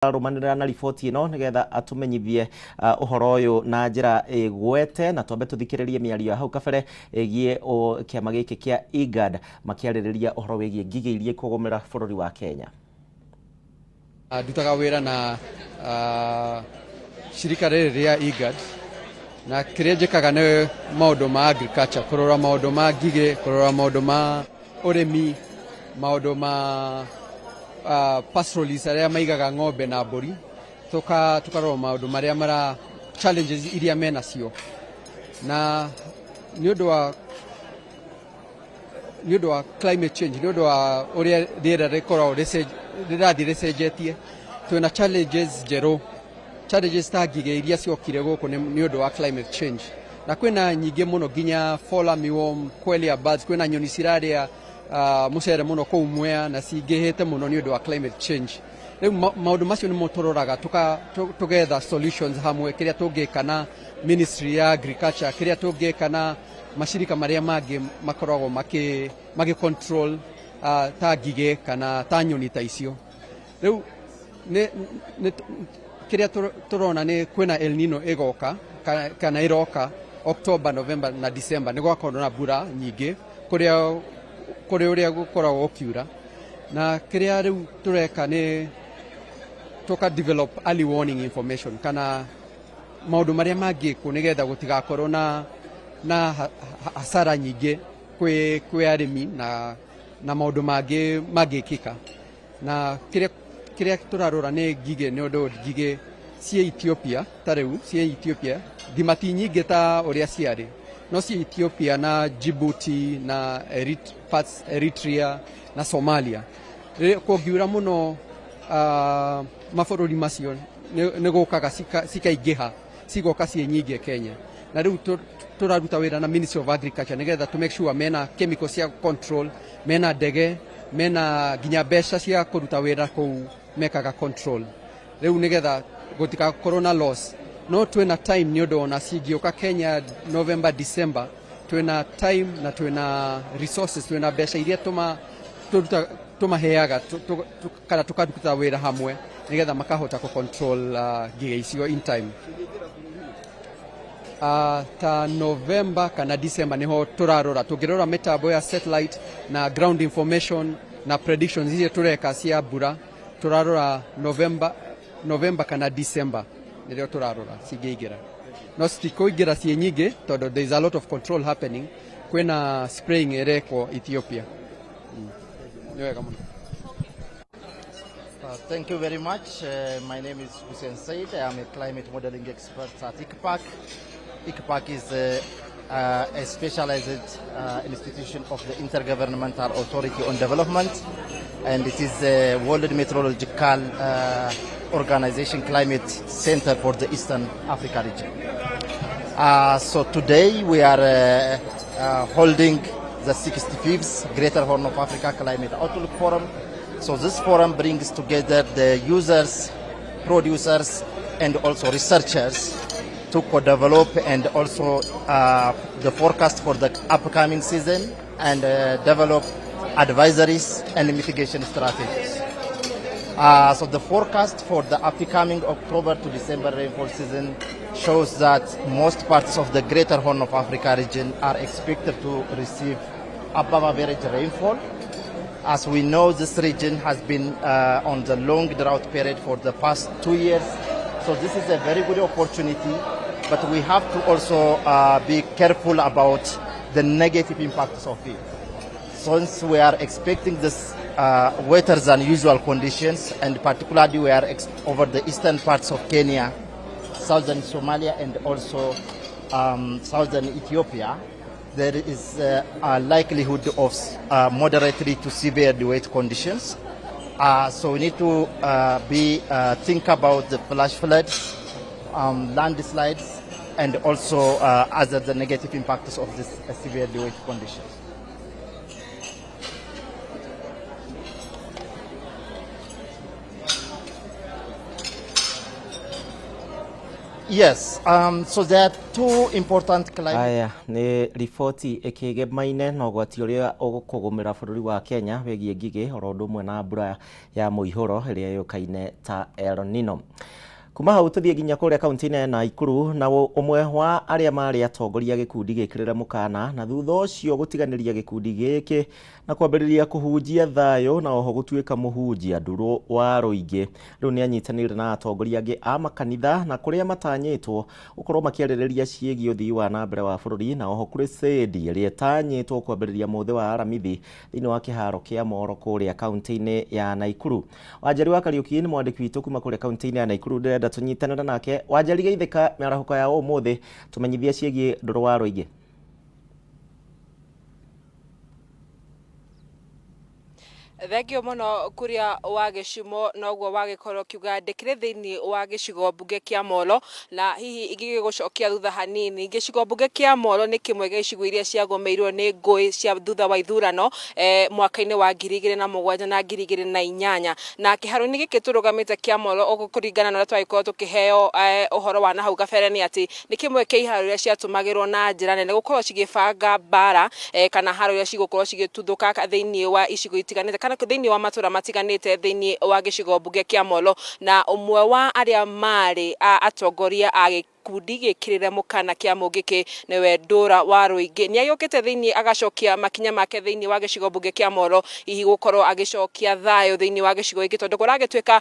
Tũrarũmanĩrĩra na riboti ĩno nĩgetha atũmenyithie ũhoro ũyũ na njĩra ĩgwete, na twambe tũthikĩrĩrie mĩario ya hau kabere ĩgiĩ kĩama gĩkĩ kĩa IGAD makĩarĩrĩria ũhoro wĩgiĩ ngigĩ iria ikũgũmĩra bũrũri wa Kenya. Ndutaga wĩra na shirika rĩrĩ rĩa IGAD, na kĩrĩa njĩkaga nĩ maũndũ ma agriculture, kũrora maũndũ ma ngigĩ, kũrora maũndũ ma ũrĩmi, maũndũ ma pastoralists arĩa maigaga ng'ombe na mbũri, tukarora maũndũ marĩa mara challenges iria menacio, na nĩ ũndũ wa climate change, nĩ ũndũ wa ũrĩa rĩera rĩkoragwo rĩrathiĩ rĩcenjetie, twĩna challenges njerũ, challenges ta ngigĩ iria ciokire gũkũ nĩ ũndũ wa climate change, na kwĩna nyingĩ mũno nginya fall armyworm, quelea birds, kwĩna nyoni cirarĩa mũcere mũno kũu Mwea na cingĩhĩte mũno nĩ ũndũ wa climate change. Rĩu maũndũ macio nĩmo tũroraga, tũgetha solutions hamwe, kĩrĩa tũngĩka na Ministry ya Agriculture, kĩrĩa tũngĩka na mashirika marĩa mangĩ makoragwo magĩ control ta ngigĩ kana ta nyoni ta icio. Rĩu nĩ kĩrĩa tũrona nĩ kwĩna El Nino ĩgoka kana ĩroka October, November na December, nĩ gwakorwo na mbura nyingĩ kũrĩa kũrĩ ũrĩa gũkoragwo gũkiura, na kĩrĩa rĩu tũreka nĩ tũka develop early warning information kana maũndũ marĩa mangĩkwo nĩgetha gũtigakorwo na hasara nyingĩ kwĩ arĩmi na maũndũ mangĩ mangĩkĩka. Na kĩrĩa tũrarora nĩ ngigĩ, nĩ ũndũ ngigĩ ciĩ Ethiopia, ta rĩu ciĩ Ethiopia thima ti nyingĩ ta ũrĩa ciarĩ, no ciĩ Ethiopia na Djibouti na parts Eritrea na Somalia. Kũngiura mũno mabũrũri macio nĩ gũkaga cikaingĩha, cigoka ciĩ nyingĩ Kenya. Na rĩu tũraruta wĩra na Ministry of Agriculture nĩgetha to make sure mena chemical cia control, mena ndege, mena nginya mbeca cia kũruta wĩra kũu mekaga control, rĩu nĩgetha gũtigakorwo na loss. No twĩna time nĩ ũndũ ona cingĩũka Kenya November, December, twĩna time na twĩna resources, twĩna mbeca iria tũmaheaga kana tũkaruta wĩra hamwe nĩgetha makahota kũ control ngigĩ icio in time. Ta November kana December niho tũrarora, tũngĩrora mĩtambo ya satellite na ground information na predictions iria tũreka cia mbura, tũrarora November kana December nĩrĩo tũrarora cingĩingĩra, no citikũingĩra ciĩ nyingĩ tondũ there is a lot of control happening, kwĩna spraying ĩrekwo Ethiopia. Nĩ wega mũno. Thank you very much. My name is Hussein Said. I am a climate modeling expert at ICPAC. ICPAC is a specialized institution of the Intergovernmental Authority on Development, and it is a World Meteorological Organization Climate Center for the Eastern Africa region. So today we are holding the 65th Greater Horn of Africa Climate Outlook Forum. So this forum brings together the users, producers, and also researchers to co-develop and also the forecast for the upcoming season and develop advisories and mitigation strategies. So the forecast for the upcoming October to December rainfall season shows that most parts of the Greater Horn of Africa region are expected to receive above average rainfall. As we know, this region has been on the long drought period for the past 2 years. So this is a very good opportunity, but we have to also be careful about the negative impacts of it. Since we are expecting this wetter than usual conditions, and particularly we are over the eastern parts of Kenya, southern Somalia, and also southern Ethiopia, there is a likelihood of moderately to severe wet conditions. So we need to think about the flash floods, landslides, and also other the negative impacts of this severe wet conditions. Yes, so there are two important climate Aya nĩ riboti ĩkĩgemaine na ũgwati ũrĩa ũkũgũmĩra bũrũri wa Kenya wĩgiĩ ngigĩ oro ũndũ ũmwe na mbura ya mũihũro ĩrĩa yũĩkaine ta El Nino. Kuma hau tũthiĩ nginya kũrĩa kaunti-inĩ ya Nakuru na ũmwe wa arĩa marĩ atongoria gĩkundi gĩkĩrĩre mũkana na thutha ũcio gũtiganĩria gĩkundi gĩkĩ na kwambĩrĩria kũhunjia thayũ na oho gũtuĩka mũhunjia ndũrũ wa rũingĩ. Rĩu nĩ anyitanĩire na atongoria angĩ a makanitha na kũrĩa matanyĩtwo gũkorwo makĩarĩrĩria ciĩgiĩ ũthii wa na mbere wa bũrũri na oho crusade ĩrĩa ĩtanyĩtwo kwambĩrĩria mũthĩ wa Aramithi thĩinĩ wa kĩharo kĩa Moro kũrĩa kaunti-inĩ ya Nakuru. Wanjeri wa Kariuki nĩ mwandĩki witũ kuma kũrĩa kaunti-inĩ ya Nakuru, ndĩrenda tũnyitanĩre nake. Wanjeri, geithĩka mĩarahũko ya ũmũthĩ, tũmenyithie ciĩgiĩ ndũrũ wa rũingĩ. Thengio mũno kuria wa gĩcimo noguo wagĩkorwo kiuga ndĩkĩrĩ thĩinĩ wa gĩcigo mbunge kĩa Molo, na hihi ingĩgĩgũcokia thutha hanini, gĩcigo mbunge kĩa Molo nĩ kĩmwe gĩa icigo iria ciagũmĩirwo nĩ ngũĩ cia thutha wa ithurano mwaka-inĩ wa 2007 na 2008, na kĩharo-inĩ gĩkĩ tũrũgamĩte kĩa Molo kũringana na ũrĩa twagĩkorwo tũkĩheo ũhoro wa nahau kabere nĩ atĩ nĩ kĩmwe kĩa iharo iria ciatũmagĩrwo na njĩra nene gũkorwo cigĩbanga mbara kana haro iria cigũkorwo cigĩtuthũka thĩinĩ wa icigo itiganĩte kana thĩinĩ wa matũra matiganĩte thĩinĩ wa gĩcigo mbunge kĩa Molo. Na ũmwe wa arĩa marĩ atongoria a gĩkundi gĩkĩrĩre mũkana kĩa Mũngĩkĩ nĩwe Ndũra wa Rũingĩ nĩ agĩũkĩte thĩinĩ agacokia makinya make thĩinĩ wa gĩcigo mbunge kĩa Molo, hihi gũkorwo agĩcokia thayũ thĩinĩ wa gĩcigo gĩkĩ tondũ kũragĩtuĩka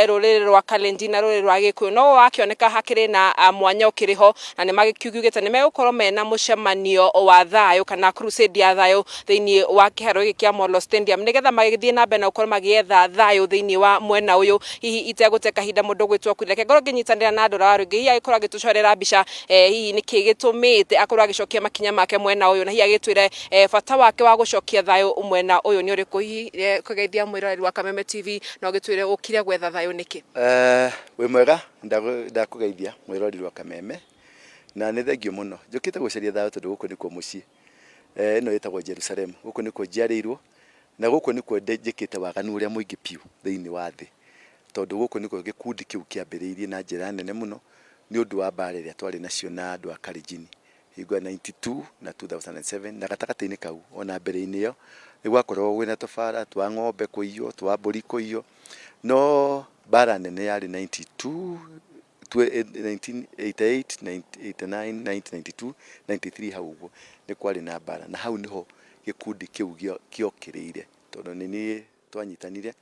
rũrĩrĩ rwa Kalenjin na rũrĩrĩ rwa Gĩkũyũ no wakĩoneka hakĩrĩ na mwanya ũkĩrĩ ho, na nĩ magĩkiugĩte nĩ megũkorwo mena mũcemanio wa thayũ kana crusade ya thayũ thĩinĩ wa kĩharo gĩkĩ kĩa Molo Stadium nĩgetha magĩthiĩ na mbere na gũkorwo magĩetha thayũ thĩinĩ wa mwena ũyũ. Hihi itegũte kahinda mũndũ gwĩtwo kuria, reke ngorwo ngĩnyitanĩra na Ndũra wa Rũingĩ, hihi agĩkorwo agĩtũcorera mbica hihi nĩkĩ gĩtũmĩte akorwo agĩcokia makinya make mwena ũyũ, na hihi agĩtwĩre bata wake wa gũcokia thayũ mwena ũyũ nĩ ũrĩkũ. Hihi kũgeithia mwĩroreri wa Kameme TV na ũgĩtwĩre ũkire gwetha thayũ nĩkĩ? Wĩ mwega, ndakũgeithia mwĩroreri wa Kameme na nĩ thengio mũno. Njũkĩte gũcaria thayũ tondũ gũkũ nĩkuo mũciĩ. Ĩno ĩtagwo Jerusalem, gũkũ nĩkuo njiarĩirwo na gũkũ nĩkuo njĩkĩte waganu ũrĩa mũingĩ biũ thĩinĩ wa thĩ, tondũ gũkũ nĩkuo gĩkundi kĩu kĩambĩrĩirie na njĩra nene mũno nĩ ũndũ wa mbara ĩrĩa twarĩ nacio na andũ a Kalenjin hingo ya 92 na 2007, na gatagatĩ-inĩ kau ona mbere-inĩ ĩyo nĩ gwakoragwo kwĩna tũbara twa ng'ombe kũiywo, twa mbũri kũiywo, no mbara nene yarĩ 92, 1988, 89, 1992, 93, hau ũguo nĩ kwarĩ na mbara, na hau nĩho gĩkundi kĩu kĩokĩrĩire, tondũ nĩ niĩ twanyitanire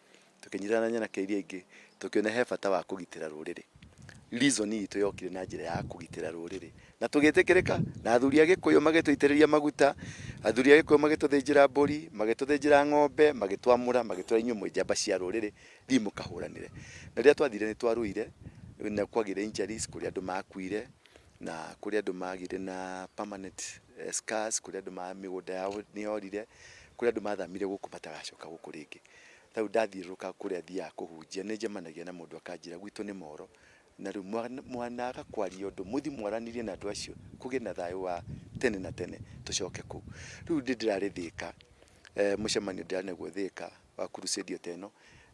tũkĩnyitana na nyanake iria ingĩ tũkĩona he bata wa kũgitĩra rũrĩrĩ. Reason itũ yokire na njĩra ya kũgitĩra rũrĩrĩ na tũgĩtĩkĩrĩka, na athuri a Gĩkũyũ magĩtũitĩrĩria maguta, athuri a Gĩkũyũ magĩtũthĩnjĩra mbũri, magĩtũthĩnjĩra ng'ombe, magĩtwamũra, magĩtwĩra inyuĩ mwĩ njamba cia rũrĩrĩ, thiĩ mũkahũranĩre. Na rĩrĩa twathire nĩ twarũire na kwagĩire injuries, kũrĩ andũ makuire na kũrĩ andũ magĩire na permanent scars, kũrĩ andũ ma mĩgũnda yao nĩ yorire, kũrĩ andũ mathamire gũkũ matagacoka gũkũ rĩngĩ. Rĩu ndathiũrũrũka kũrĩa thiaga kũhunjia nĩ njemanagia na mũndũ akanjĩra gwitũ nĩ Moro, na rĩu mwanaga kwaria ũndũ mũthi mwaranĩrie na andũ acio kũgĩe na thayũ wa tene na tene tũcoke kũu. Rĩu ndĩ ndĩrarĩ Thĩka, mũcemanio ndĩrarĩ naguo Thĩka wa crusade ta ĩno,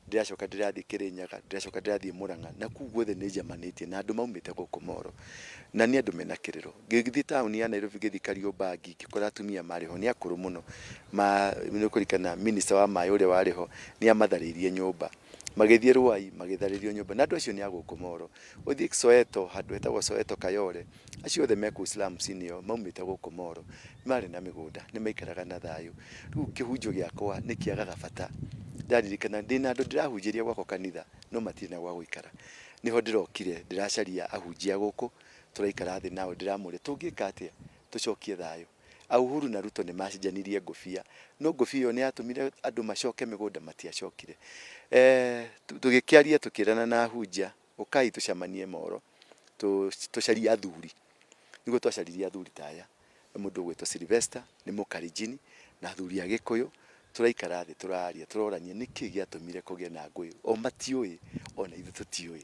ndĩracoka ndĩrathiĩ Kĩrĩnyaga, ndĩracoka ndĩrathiĩ Mũrang'a, na kũu guothe nĩ njemanĩtie na andũ maumĩte gũkũ Moro, na nĩ andũ mena kĩrĩro. Ngĩthiĩ taũni ya Nairobi, ngĩthiĩ Kariobangi, ngĩkora atumia marĩ ho nĩ akũrũ mũno, nĩ ũkũririkana minister wa maĩ ũrĩa warĩ ho nĩ amatharĩirie nyũmba, magĩthiĩ Ruai magĩtharĩrio nyũmba, na andũ acio nĩ a gũkũ Moro. Ũthiĩ Soweto, handũ hetagwo Soweto Kayole, acio othe me kũu slums-inĩ ĩyo maumĩte gũkũ Moro, marĩ na mĩgũnda, nĩ maikaraga na thayũ. Rĩu kĩhunjio gĩakwa nĩ kĩagaga bata, ndaririkana ndĩna andũ ndĩrahunjĩria gwakwa kanitha no matirĩ na gwa gũikara. Nĩho ndĩrokire ndĩracaria ahunjia gũkũ, tũraikara thĩ nao ndĩramoria tũngĩka atĩa tũcokie thayũ. Uhuru na Ruto nĩ macenjanirie ngũbia, no ngũbia ĩyo nĩ yatũmire andũ macoke mĩgũnda, matiacokire. Tũgĩkĩaria tũkĩrana na ahunjia, ũkai tũcemanie Moro, tũcarie athuri. Nĩguo twacaririe athuri ta aya, mũndũ ũgwĩtwo Sylvester nĩ Mũkalenjin na athuri a Gĩkũyũ, tũraikara thĩ tũraria tũrorania nĩkĩ gĩatũmire kũgĩe na ngũĩ, o matiũĩ ona ithuĩ tũtiũĩ.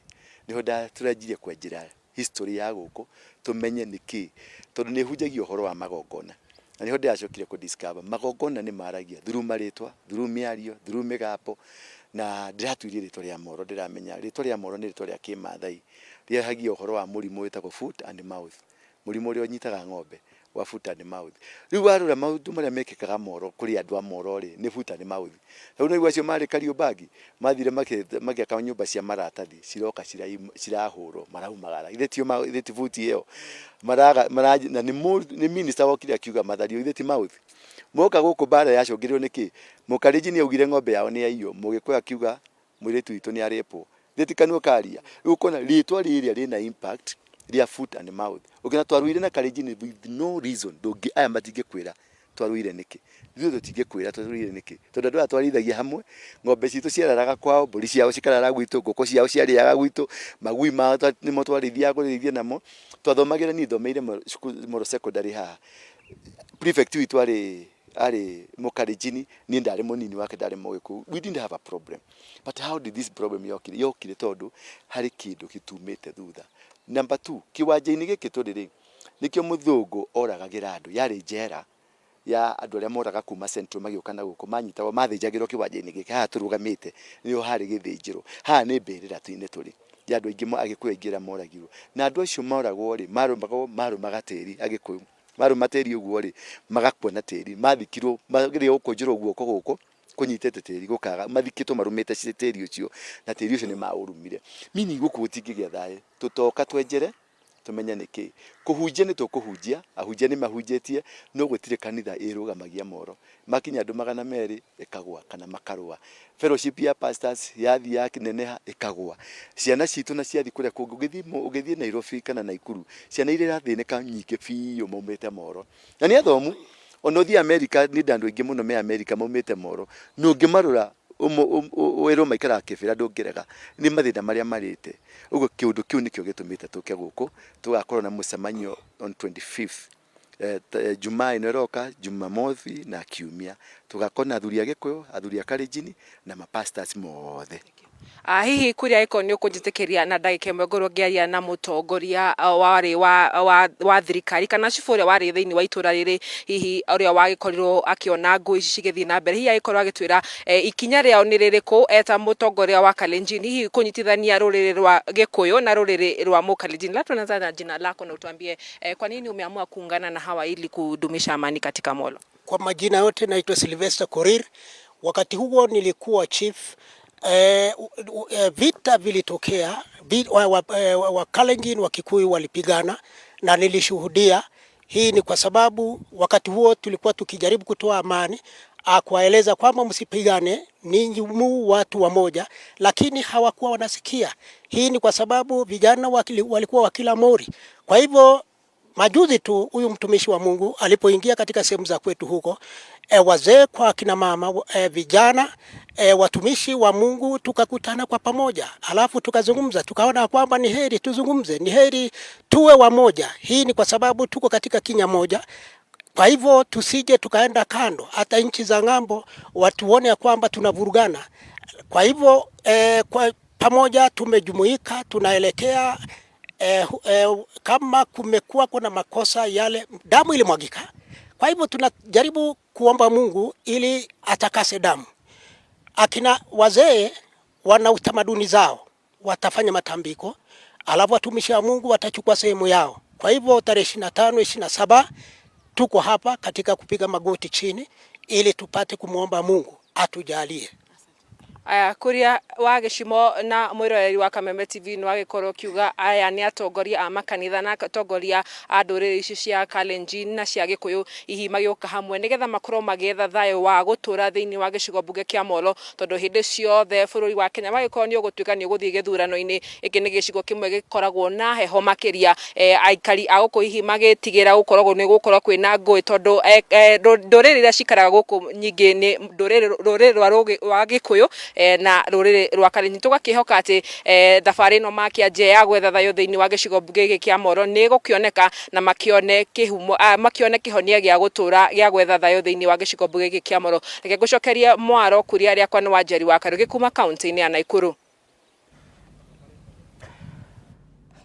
Nĩho tũranjirie kwenjera history ya gũkũ tũmenye nĩkĩ, tondũ nĩ hunjagia ũhoro wa magongona, na nĩho ndĩracokire kũ discover magongona nĩ maragia through marĩtwa, through mĩario, through mĩgambo. Na ndĩratuirie rĩtwa rĩa Moro ndĩramenya rĩtwa rĩa Moro nĩ rĩtwa rĩa kĩmathai rĩahagia ũhoro wa mũrimũ wĩtagwo foot and mouth, mũrimũ ũrĩa ũnyitaga ng'ombe wa foot and mouth. Rĩu warora maũndũ marĩa mekĩkaga Moro kũrĩ andũ a Moro rĩ, nĩ foot and mouth. Rĩu nĩguo acio marĩ Kariobangi mathire magĩaka nyũmba cia maratathi ciroka cirahũrwo maraumagara. Githĩ ti githĩ ti foot ĩyo? Maraga na nĩ minister wokire akiuga mathario githĩ ti mouth? Moka gũkũ mbara yacũngĩrĩirio nĩ kĩ? Mũkalenjin augire ng'ombe yao nĩ yaiywo, Mũgĩkũyũ akiuga mũirĩtu witũ nĩ arepwo. Githĩ ti kanua karia? Rĩu ũkona rĩtwa rĩrĩa rĩna impact rĩa foot and mouth. Ũngĩona twarũire na Kalenjin with no reason, ndũngĩ aya matingĩkwĩra twarũire nĩkĩ. Ithuĩ tũtingĩkwĩra twarũire nĩkĩ, tondũ andũ aya twarĩithagia hamwe, ng'ombe citũ ciararaga kwao, mbũri ciao cikarara gwitũ, ngũkũ ciao ciarĩaga gwitũ, magui mao nĩmo twarĩithiaga kũrĩithia namo. Twathomagĩra, niĩ thomeire cukuru Molo Secondary haha. Prefect witũ arĩ arĩ mũkalenjini, niĩ ndarĩ mũnini wake ndarĩ mũgĩkũyũ. We didn't have a problem. But how did this problem yokire? Yokire tondũ harĩ kĩndũ gĩtumĩte thutha. Number two, kĩwanja-inĩ gĩkĩ tũrĩ rĩ, nĩkĩo mũthũngũ oragagĩra andũ, yarĩ njera ya andũ arĩa moraga kuma Central magĩũka na gũkũ, manyitagwo mathĩnjagĩrwo kĩwanja-inĩ gĩkĩ, haha tũrũgamĩte nĩho harĩ gĩthĩnjĩro. Haha nĩ mbĩrĩra-inĩ tũrĩ ya andũ aingĩ agĩkũyũ aingĩ arĩa moragirwo. Na andũ acio moragwo rĩ, marũmagwo marũmaga tĩri agĩkũyũ. Marũma tĩri ũguo rĩ, magakua na tĩri. Mathikirwo, magĩrĩirwo gũkũnjĩrwo guoko gũkũ kũnyitĩte tĩri gũkaga, mathikĩtwo marũmĩte tĩri ũcio, na tĩri ũcio nĩ maũrumire. Meaning gũkũ gũtingĩgĩa thayũ, tũtoka twenjere tũmenye nĩkĩ. Kũhunjia nĩ tũkũhunjia, ahunjia nĩ mahunjĩtie, no gũtirĩ kanitha ĩrũgamagia moro. Makinya andũ 200 ĩkagwa kana makarũa. Fellowship ya pastors yathiĩ yaneneha ĩkagwa. Ciana citũ na ciathiĩ kũrĩa kũngĩ, ũgĩthiĩ ũgĩthiĩ Nairobi kana Naikuru, ciana iria irathĩnĩka nyingĩ biũ maumĩte moro. Na nĩ athomu, ona ũthiĩ America, nĩ ndĩ andũ aingĩ mũno me America maumĩte moro, na ũngĩmarora wĩrwo maikaraga kĩbĩra ndũngĩrega, nĩ mathĩna marĩa marĩte. Ũguo kĩũndũ kĩu nĩkĩo gĩtũmĩte tũke gũkũ, tũgakorwo na mũcemanio on 25th Jumaa ĩno ĩroka, Jumamothi na Kiumia. Tũgakorwo na athuri a Gĩkũyũ, athuri a Kalenjin na ma pastors mothe. Hihi kuria ĩko nĩ ũkũnjĩtĩkĩria na ndagĩka ĩmwe ngorwo ngĩaria na mũtongoria warĩ wa thirikari kana cibũ ũrĩa warĩ thĩinĩ wa itũra rĩrĩ, hihi ũrĩa wagĩkorirwo akĩona ngũĩ ici cigĩthiĩ na mbere, hihi agĩkorwo agĩtwĩra ikinya rĩao nĩ rĩrĩkũ eta mũtongoria wa Kalenjin, hihi kũnyitithania rũrĩrĩ rwa Gĩkũyũ na rũrĩrĩ rwa Mũkalenjin. Labda tunaanza na jina lako na utuambie kwa nini umeamua kuungana na hawa ili kudumisha amani katika Molo? Kwa majina yote naitwa Sylvester Korir. Wakati huo nilikuwa chief. Vita vilitokea, wa Kalenjin wa Kikuyu walipigana na nilishuhudia. Hii ni kwa sababu wakati huo tulikuwa tukijaribu kutoa amani, kuwaeleza kwamba msipigane, ninyi mu watu wamoja, lakini hawakuwa wanasikia. Hii ni kwa sababu vijana walikuwa wakila mori. Kwa hivyo majuzi tu huyu mtumishi wa Mungu alipoingia katika sehemu za kwetu huko, wazee kwa akina mama, vijana, watumishi wa Mungu tukakutana kwa pamoja, alafu tukazungumza, tukaona kwamba ni heri tuzungumze, ni heri tuwe wamoja. Hii ni kwa sababu tuko katika kinya moja. Kwa hivyo tusije tukaenda kando, hata nchi za ng'ambo watuone ya kwamba tunavurugana. Kwa hivyo kwa pamoja tumejumuika, tunaelekea kama kumekuwa kuna makosa yale, damu ilimwagika. Kwa hivyo tunajaribu kuomba Mungu ili atakase damu. Akina wazee wana utamaduni zao, watafanya matambiko, alafu watumishi wa Mungu watachukua sehemu yao. Kwa hivyo tarehe 25, 27 tuko hapa katika kupiga magoti chini ili tupate kumwomba Mungu atujalie. Aya kuria wa gĩcimo na mwĩroreri wa Kameme TV nĩ wagĩkorwo ũkiuga aya nĩ atongoria a makanitha na atongoria a ndũrĩrĩ ici cia Kalenjin na cia Gĩkũyũ, hihi magĩũka hamwe nĩgetha makorwo magĩetha thayũ wa gũtũra thĩinĩ wa gĩcigo mbunge kĩa Molo, tondũ hĩndĩ ciothe bũrũri wa Kenya wagĩkorwo nĩ ũgũtuĩka nĩ ũgũthiĩ gĩthurano-inĩ, gĩkĩ nĩ gĩcigo kĩmwe gĩkoragwo na heho makĩria, aikari a gũkũ hihi magĩtigĩra gũkoragwo nĩ gũkorwo kwĩna ngũĩ, tondũ ndũrĩrĩ iria cikaraga gũkũ nyingĩ nĩ rũrĩrĩ rwa Gĩkũyũ na rũrĩrĩ rwa Kalenjin. Tũgakĩhoka atĩ thabarĩ ĩno makĩanjia ya gwetha thayũ thĩinĩ wa gĩcigo mbunge gĩkĩ kĩa Molo nĩ ĩgũkĩoneka na makĩone kĩhumo, makĩone kĩhonia gĩa gũtũra gĩa gwetha thayũ thĩinĩ wa gĩcigo mbunge gĩkĩ kĩa Molo. Reke ngũcokerie mwaro kuria rĩakwa nĩ Wanjeri wa Karugi kuma kaunti-inĩ ya Nakuru.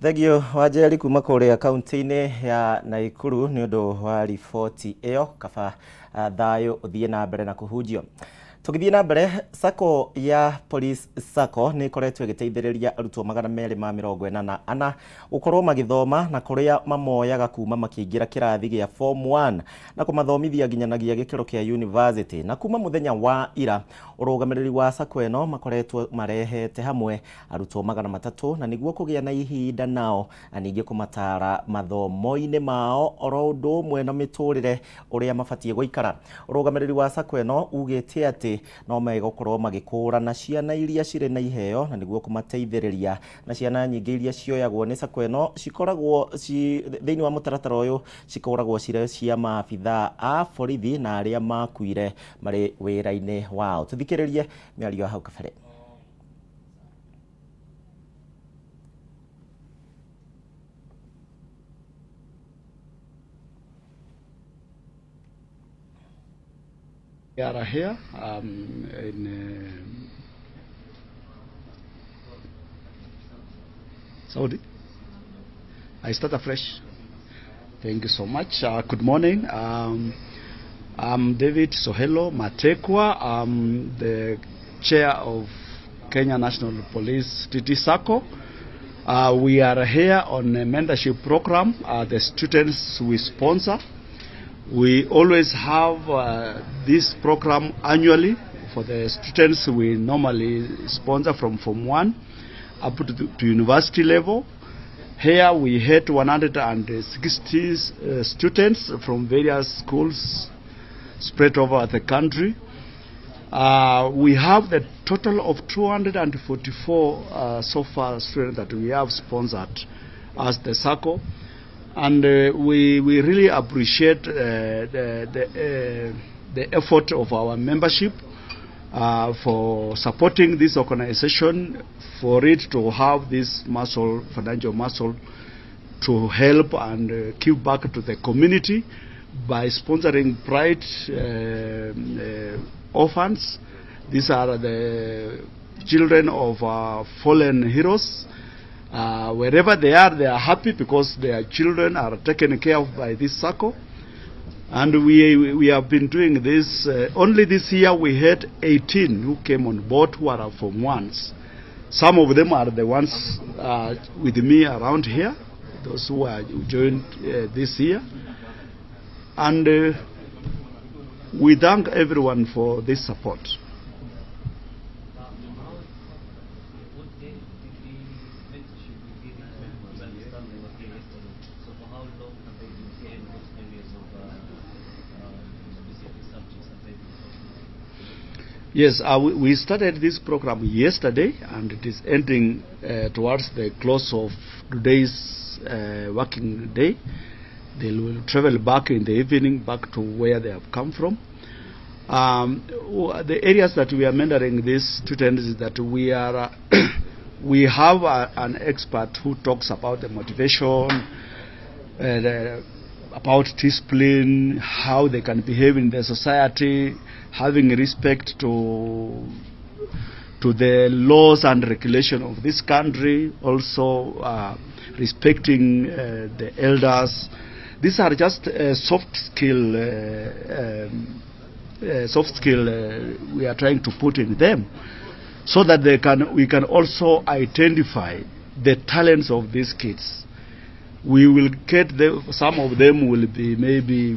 Thengio Wanjeri kuma kũrĩa kaunti-inĩ ya Nakuru nĩ ũndũ wa riboti ĩyo. Kaba thayũ ũthiĩ na mbere na kũhunjio. Tũgĩthiĩ na mbere, Sacco ya Police Sacco nĩ ĩkoretwo ĩgĩteithĩrĩria arutwo 244 gũkorwo magĩthoma na kũrĩa mamoyaga kuma makĩingĩra kĩrathi gĩa form 1 na kũmathomithia nginyanagia gĩkĩro kĩa university. Na kuma mũthenya wa ira, ũrũgamĩrĩri wa Sacco ĩno makoretwo marehete hamwe arutwo 300 na nĩguo kũgĩa na ihinda nao na ningĩ kũmatara mathomo-inĩ mao oro ũndũ ũmwe na mĩtũrĩre ũrĩa mabatiĩ gũikara. Ũrũgamĩrĩri wa Sacco ĩno ugĩte atĩ no megũkorwo magĩkũrana ciana iria cirĩ na iheo na nĩguo kũmateithĩrĩria, na ciana nyingĩ iria cioyagwo nĩ Sacco ĩno cikoragwo thĩinĩ wa mũtaratara ũyũ cikoragwo cirĩ cia maabithaa a borithi na arĩa makuire marĩ wĩra-inĩ wao. Tũthikĩrĩrie mĩario ya hau kabere. We are here in Saudi. I start afresh. Thank you so much. Good morning. I'm David Sohelo Matekwa. I'm the chair of Kenya National Police TT Sacco. We are here on a mentorship program. The students we sponsor. We always have this program annually for the students we normally sponsor from Form 1 up to university level. Here we had 160 students from various schools spread over the country. We have the total of 244 so far students that we have sponsored as the Sacco. And we really appreciate the effort of our membership for supporting this organization, for it to have this muscle, financial muscle, to help and give back to the community by sponsoring bright orphans. These are the children of fallen heroes. Wherever they are happy because their children are taken care of by this Sacco. And we have been doing this. Only this year we had 18 who came on board who are from ones. Some of them are the ones with me around here, those who are joined this year. And we thank everyone for this support. Yes, we started this program yesterday, and it is ending towards the close of today's working day. They will travel back in the evening, back to where they have come from. The areas that we are mentoring these students is that we are we have an expert who talks about the motivation, about discipline, how they can behave in the society, having respect to the laws and regulation of this country, also respecting the elders. These are just soft skill we are trying to put in them, so that we can also identify the talents of these kids. We will get some of them will be maybe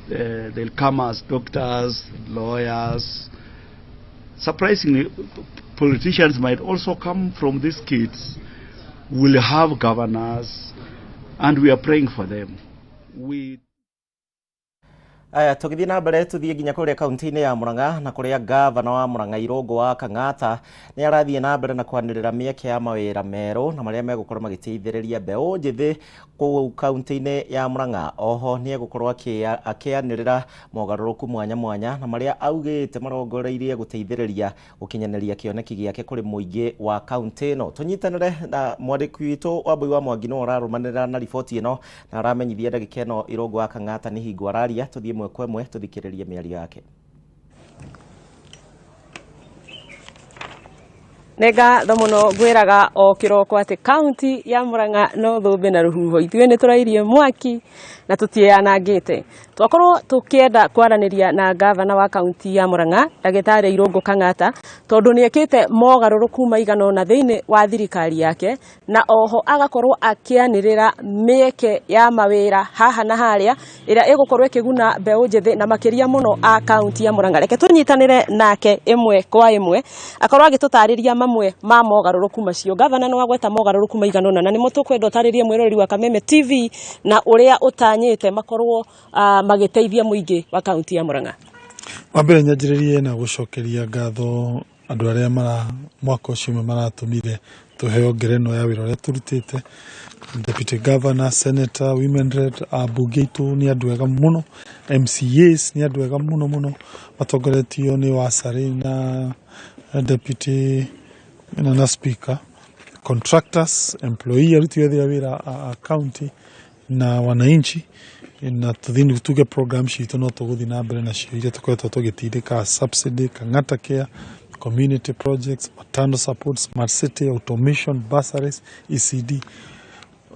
they'll come as doctors, lawyers. Surprisingly, politicians might also come from these kids. We'll have governors, and we are praying for them. Aya, tũgĩthiĩ na mbere tũthiĩ nginya kũrĩa kaunti-inĩ ya Murang'a na kũrĩa gavana wa Murang'a Irũngũ wa Kang'ata nĩ arathiĩ na mbere na kwanĩrĩra mĩeke ya mawĩra merũ na marĩa megũkorwo magĩteithĩrĩria mbeũ njĩthĩ kũu kaunti-inĩ ya Murang'a. Oho nĩ egũkorwo akĩanĩrĩra mogarũrũku mwanya mwanya na marĩa augĩte marongoreirie gũteithĩrĩria gũkinyanĩria kĩoneki gĩake kũrĩ mũingĩ wa kaunti ĩno. Tũnyitanĩre na mwandĩki witũ Wambui wa Mwangi nĩwe ũrarũmanĩrĩra na riboti ĩno na aramenyithia ndagĩka ĩno Irũngũ wa Kang'ata nĩ hingo araria. Tũthiĩ ĩmwe kwa ĩmwe tũthikĩrĩrie mĩario yake. Nĩ ngatho mũno. Ngwĩraga o kĩroko atĩ kaunti ya Murang'a no thũmbĩ na rũhuho. Ithuĩ nĩ tũrairie mwaki na tũtiĩyanangĩte. Twakorwo tũkĩenda kwaranĩria na gavana wa kaunti ya Murang'a, ndagĩtarĩ Irũngũ Kang'ata, tondũ nĩ ekĩte mogarũrũku maigana ũna thĩinĩ wa thirikari yake, na oho agakorwo akĩanĩrĩra mĩeke ya mawĩra haha na harĩa ĩrĩa ĩgũkorwo ĩkĩguna mbeũ njĩthĩ na makĩria mũno a kaunti ya Murang'a. Reke tũnyitanĩre nake ĩmwe kwa ĩmwe akorwo agĩtũtarĩria mamwe ma mogarũrũku macio. Gavana, nĩ wagweta mogarũrũku maigana ũna na nĩmo tũkwenda ũtarĩrie mwĩroreri wa Kameme TV na ũrĩa ũtanyĩte makorwo magĩteithia mũingĩ wa kaunti ya Murang'a. Wa mbere, nyanjĩrĩrie na gũcokeria ngatho andũ arĩa mara mwaka ũcio ũmwe maratũmire tũheo ngerenwa ya wĩra ũrĩa tũrutĩte: deputy governor, senator, women rep, ambunge aitũ nĩ andũ ega mũno, MCAs nĩ andũ ega mũno mũno, matongoretio nĩ Wasarĩ na deputy na speaker, contractors, employee, aruti othe a wĩra a county na wananchi. Na tũthiĩ tuge program citũ no tũgũthiĩ na mbere nacio iria tũkoretwo tũgĩtindĩka: subsidy, Kang'ata Care, community projects, maternal support, smart city, automation, bursaries, ECD.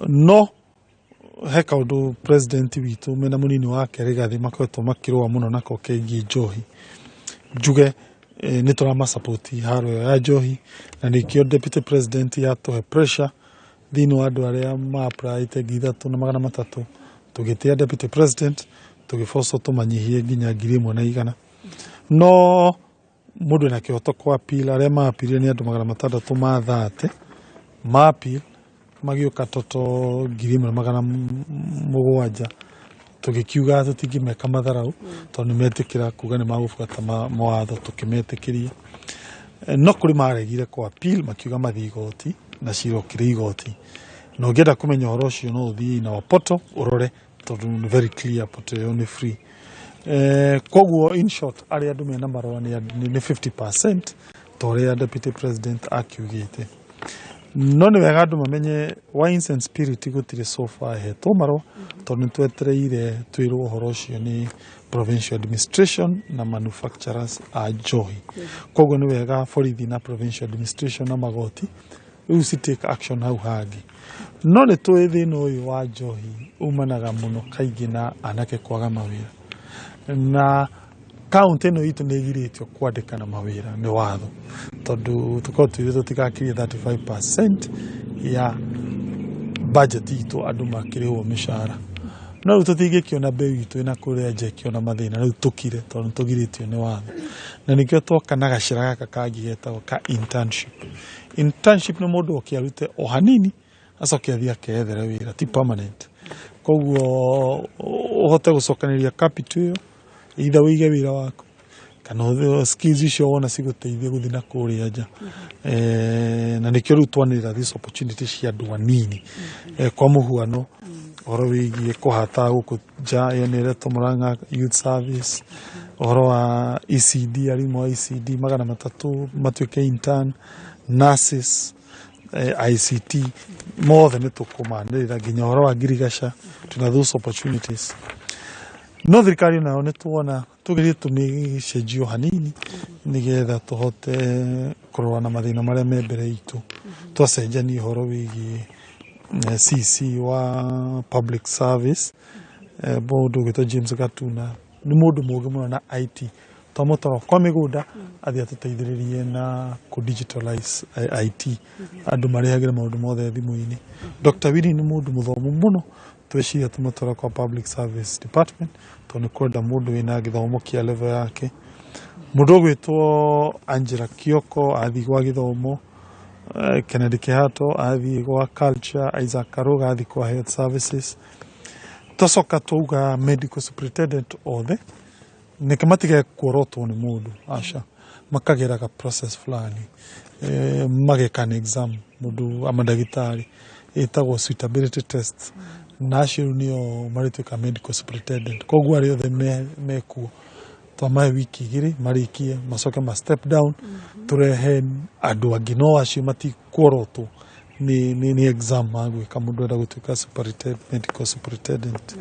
No he kaũndũ president witũ mena mũnini wake Rigathi makoretwo makĩrũa mũno nako kegiĩ njohi. Njuge nĩ tũramasupport haro ĩyo ya njohi, na nĩkĩo deputy president yatũhe pressure thĩinĩ wa andũ arĩa ma-applyĩte 3,300, tũgĩtĩa deputy president, tũgĩbocwo tũmanyihie nginya 1,100. No mũndũ ena kĩhoto kwa appeal. Arĩa ma-appealire nĩ andũ 630 ma appeal, magĩũka toto 1,700. Tũgĩkiuga tũtingĩmeka matharau tondũ nĩ metĩkĩra kuga nĩ magũbuata mawatho, tũkĩmetĩkĩria. No kũrĩ maregire kwa appeal, makiuga mathiĩ igoti, na cira ũkĩrĩ igoti. Na ũngĩenda kũmenya ũhoro ũcio, no ũthiĩ in our portal ũrore, tondũ nĩ very clear, portal ĩyo nĩ free. Koguo in short, arĩa andũ mena marũa nĩ 50% ta ũrĩa deputy president akiugĩte. No nĩ wega andũ mamenye wines and spirit gũtirĩ so far ĩhetwo marũa, tondũ nĩ twetereire twĩrwo ũhoro ũcio nĩ provincial administration na manufacturers a njohi. Koguo nĩ wega borithi na provincial administration na magoti rĩu ci take action hau hangĩ. No nĩ tũĩ thĩna ũyũ wa njohi umanaga mũno kaingĩ na anake kwaga mawĩra, na kaunti ĩno itũ nĩ ĩgirĩtio kwandĩkana mawĩra nĩ watho, tondũ tũkorwo twĩrĩtwo tũtigakĩrie 35% ya budget itũ andũ makĩrĩhwo mĩcara. No rĩu tũtingĩkĩona mbeũ itũ ĩna kũrĩa nja ĩkĩona mathĩna rĩu tũkire, tondũ nĩ tũgirĩtio nĩ watho. Na nĩkĩo twoka na gacĩra gaka kangĩ getagwo ka internship. Internship nĩ mũndũ oke arute o hanini, acoke athiĩ akeyethere wĩra, ti permanent. Koguo ũhote gũcokanĩrĩria capital ĩyo, either wĩige wĩra waku kana skills icio wona cigũteithie gũthiĩ na kũrĩa nja. Na nĩkĩo rĩu twanĩrĩra this opportunity cia andũ anini. Kwa mũhuano, ũhoro wĩgiĩ kũhata gũkũ nja, ĩyo nĩ ĩretwo Murang'a Youth Service, ũhoro wa ECD, arimũ a ECD 300 matuĩke intern, nurses, ICT, mothe nĩ tũkũmanĩrĩra, nginya ũhoro wa ngirigaca, tuna those opportunities. No thirikari nayo nĩ tuona tugerie tũmĩcenjio hanini nĩgetha tũhote kũrũa na mathĩna marĩa me mbere itũ. Twacenjania ũhoro wĩgiĩ CC wa public service, mũndũ ũgwĩtwo James Gatuna, nĩ mũndũ mũũgĩ mũno na IT, twamũtwara kwa mĩgũnda athiĩ atũteithĩrĩrie na kũ digitalize IT, andũ marehagĩre maũndũ mothe thimũ-inĩ. Dr. Winnie nĩ mũndũ mũthomu mũno, tweciria tũmũtware kwa public service department, tondũ nĩ kwenda mũndũ wĩna gĩthomo kĩa level yake. Mũndũ ũgwĩtwo Angela Kioko athiĩ gwa gĩthomo, Kennedy Kihato athiĩ gwa culture, Isaac Karuga athiĩ kwa health services. Twacoka twauga medical superintendent othe nĩke matige kuorotwo nĩ mũndũ, aca, makageraga process fulani, mageka an exam, mũndũ amandagĩtarĩ ĩtagwo suitability test, na acio rĩu nĩo marĩtuĩka medical superintendent. Koguo arĩa othe mekuo twamahe wiki 2 marĩkie, macoke ma step down, tũrehe andũ angĩ. No acio matikuorotwo, nĩ exam magwĩka mũndũ enda gũtuĩka superintendent, medical superintendent.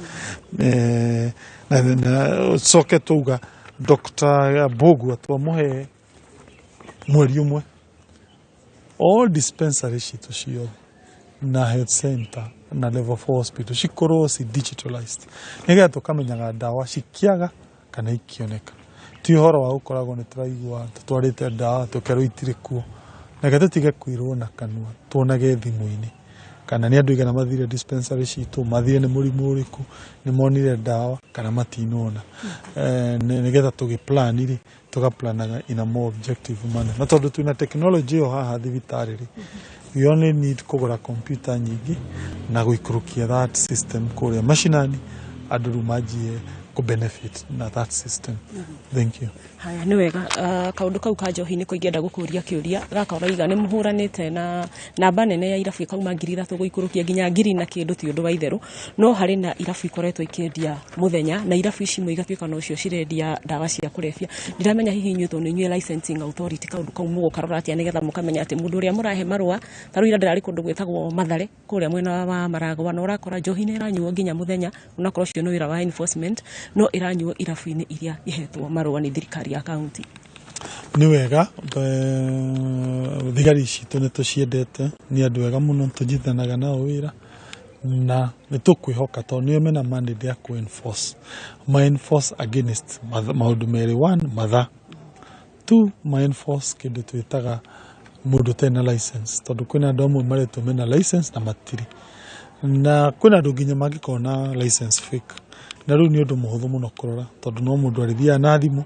Na coke twauga Dr. Mbugua twamũhe mweri ũmwe. All dispensary citũ ciothe na health center na level 4 hospital cikorwo ci digitalized nĩgetha tũkamenyaga ndawa cikiaga kana ikioneka. Ti ũhoro wa gũkoragwo nĩ tũraigua tũtwarĩte ndawa tũkerwo itirĩ kuo. Reke tũtige kwĩrwo na kanua, tuonage thimũ-inĩ kana nĩ andũ aigana mathire dispensary citũ, mathire nĩ mũrimũ ũrĩkũ, nĩ monire ndawa kana matinona. Nĩgetha tũgĩ plan rĩ, tũgaplanaga in a more objective manner. Na tondũ twĩna technology ĩyo haha thibitarĩ rĩ, we only need kũgũra computer nyingĩ na gũikũrũkia that system kũrĩa macinani, andũ rĩu manjie kũ benefit na that system. Thank you. Haya, nĩ wega. Kaũndũ kau ka njohi nĩko ingĩenda gũkũria kĩũria gaka. Ũraiga nĩ mũhũranĩte na namba nene ya irabu ikauma 3,000 gũikũrũkia nginya ngiri na kĩndũ, ti ũndũ wa itherũ, no harĩ na irabu ikoretwo ikĩendia mũthenya, na irabu ici imwe igatuĩka nocio cirendia ndawa cia kũrebia. Ndiramenya hihi inyuĩ tondũ nĩ inyuĩ licensing authority, kaũndũ kau mũgũkarora atĩa nĩgetha mũkamenya atĩ mũndũ ũrĩa mũrahe marũa? Ta rĩu ira ndĩrarĩ kũndũ gwĩtagwo Mathare kũrĩa mwena wa Maragwa, na ũrakora njohi nĩ ĩranyuo nginya mũthenya, onakorwo ũcio nĩ wĩra wa enforcement, no ĩranyuo irabu-inĩ iria ihetwo marũa nĩ thirikari ya kaunti. Nĩ wega, thigari citũ nĩ tũciendete, nĩ andũ ega mũno, tũnyitanaga nao wĩra na nĩ tũkwĩhoka tondũ nĩo mena mandate ya kũ enforce. Ma enforce against maũndũ merĩ: one, mathaa; two, ma enforce kĩndũ twĩtaga mũndũ ũtarĩ na license, tondũ kwĩna andũ amwe maretwo mena license na matirĩ, na kwĩna andũ nginya mangĩkorwo na license fake. Na rĩu nĩ ũndũ mũhũthũ mũno kũrora, tondũ no mũndũ arĩthiaga na thimũ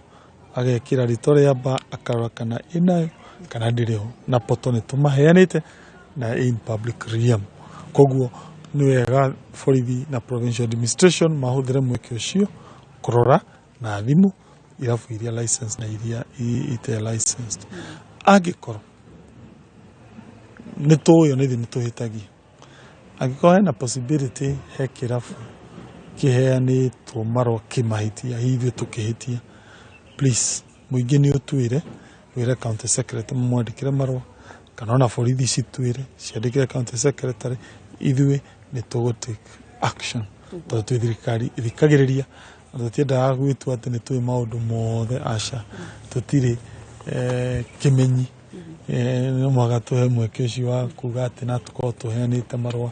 agekĩra rĩtwa rĩa bar, akarora kana ĩnayo kana ndĩrĩ ho, na portal nĩ tũmaheanĩte na in public realm. Koguo nĩ wega borithi na provincial administration mahũthĩre mweke ũcio kũrora na thimũ irabu iria license na iria itarĩ licensed. Angĩkorwo nĩ tũĩ ona ithuĩ nĩ tũhĩtagia, angĩkorwo hena possibility he kĩrabu kĩheanĩtwo marũa kĩmahĩtia, hihi ithuĩ tũkĩhĩtia, please mũingĩ nĩ ũtwĩre, wĩre county secretary mamwandĩkĩre marũa, kana ona borithi citwĩre ciandĩkĩre county secretary, ithuĩ nĩ tũgũ take action, tondũ twĩ thirikari ĩthikagĩrĩria na tũtiendaga gwĩtua atĩ nĩ tũĩ maũndũ mothe. Aca, tũtirĩ kĩmenyi. No mũhaka tũhe mweke ũcio wa kuga atĩ na tũkorwo tũheanĩte marũa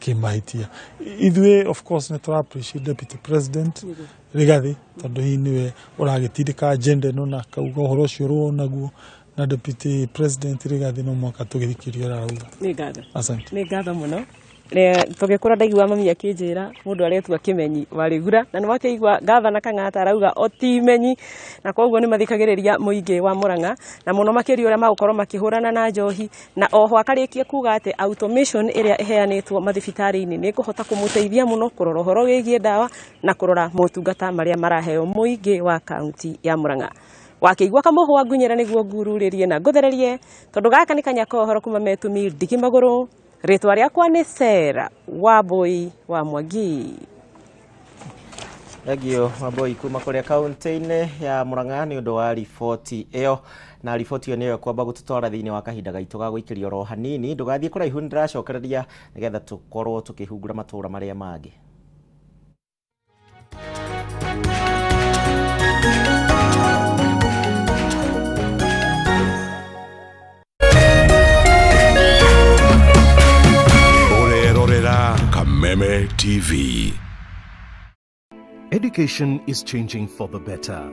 kĩmahĩtia. Ithuĩ of course nĩ tũra appreciate Deputy President Rigathi, tondũ hihi nĩwe ũragĩtindĩka agenda ĩno na akauga ũhoro ũcio rũo naguo, na Deputy President Rigathi no mũhaka tũgĩthikĩrie ũrĩa arauga. Nĩ ngatho. Asante. Nĩ ngatho mũno. Tũgĩkũra ndaigua mami akĩnjĩra mũndũ aretua kĩmenyi warĩgura, na nĩ wakĩigua ngavana Kang'ata arauga o ti menyi, na koguo nĩ mathikagĩrĩria mũingĩ wa Murang'a na mũno makĩria ũrĩa magũkorwo makĩhũrana na njohi. Na oho akarĩkia kuga atĩ automation ĩrĩa ĩheanĩtwo mathibitarĩ-inĩ nĩ ĩkũhota kũmũteithia mũno kũrora ũhoro wĩgiĩ ndawa na kũrora motungata marĩa maraheo mũingĩ wa kaunti ya Murang'a. Wakĩigua kamũhwa ngunyĩra nĩguo ngururĩrie na ngũthererie, tondũ gaka nĩ kanya ka ũhoro kuma metumi ndigi magũrũ. Rĩtwa rĩakwa nĩ Sera Wambui wa Mwangi. Thengio Wambui kuma kũrĩa kaunti-inĩ ya Murang'a nĩ ũndũ wa riboti ĩyo, na riboti ĩyo nĩyo ĩkwamba gũtũtwara thĩinĩ wa kahinda gaitũ ga gũikĩria oro hanini. Ndũgathiĩ kũraihu, nĩ ndĩracokereria nĩgetha tũkorwo tũkĩhungura matũũra marĩa mangĩ. Ũrerorera Kameme TV. Education is changing for the better.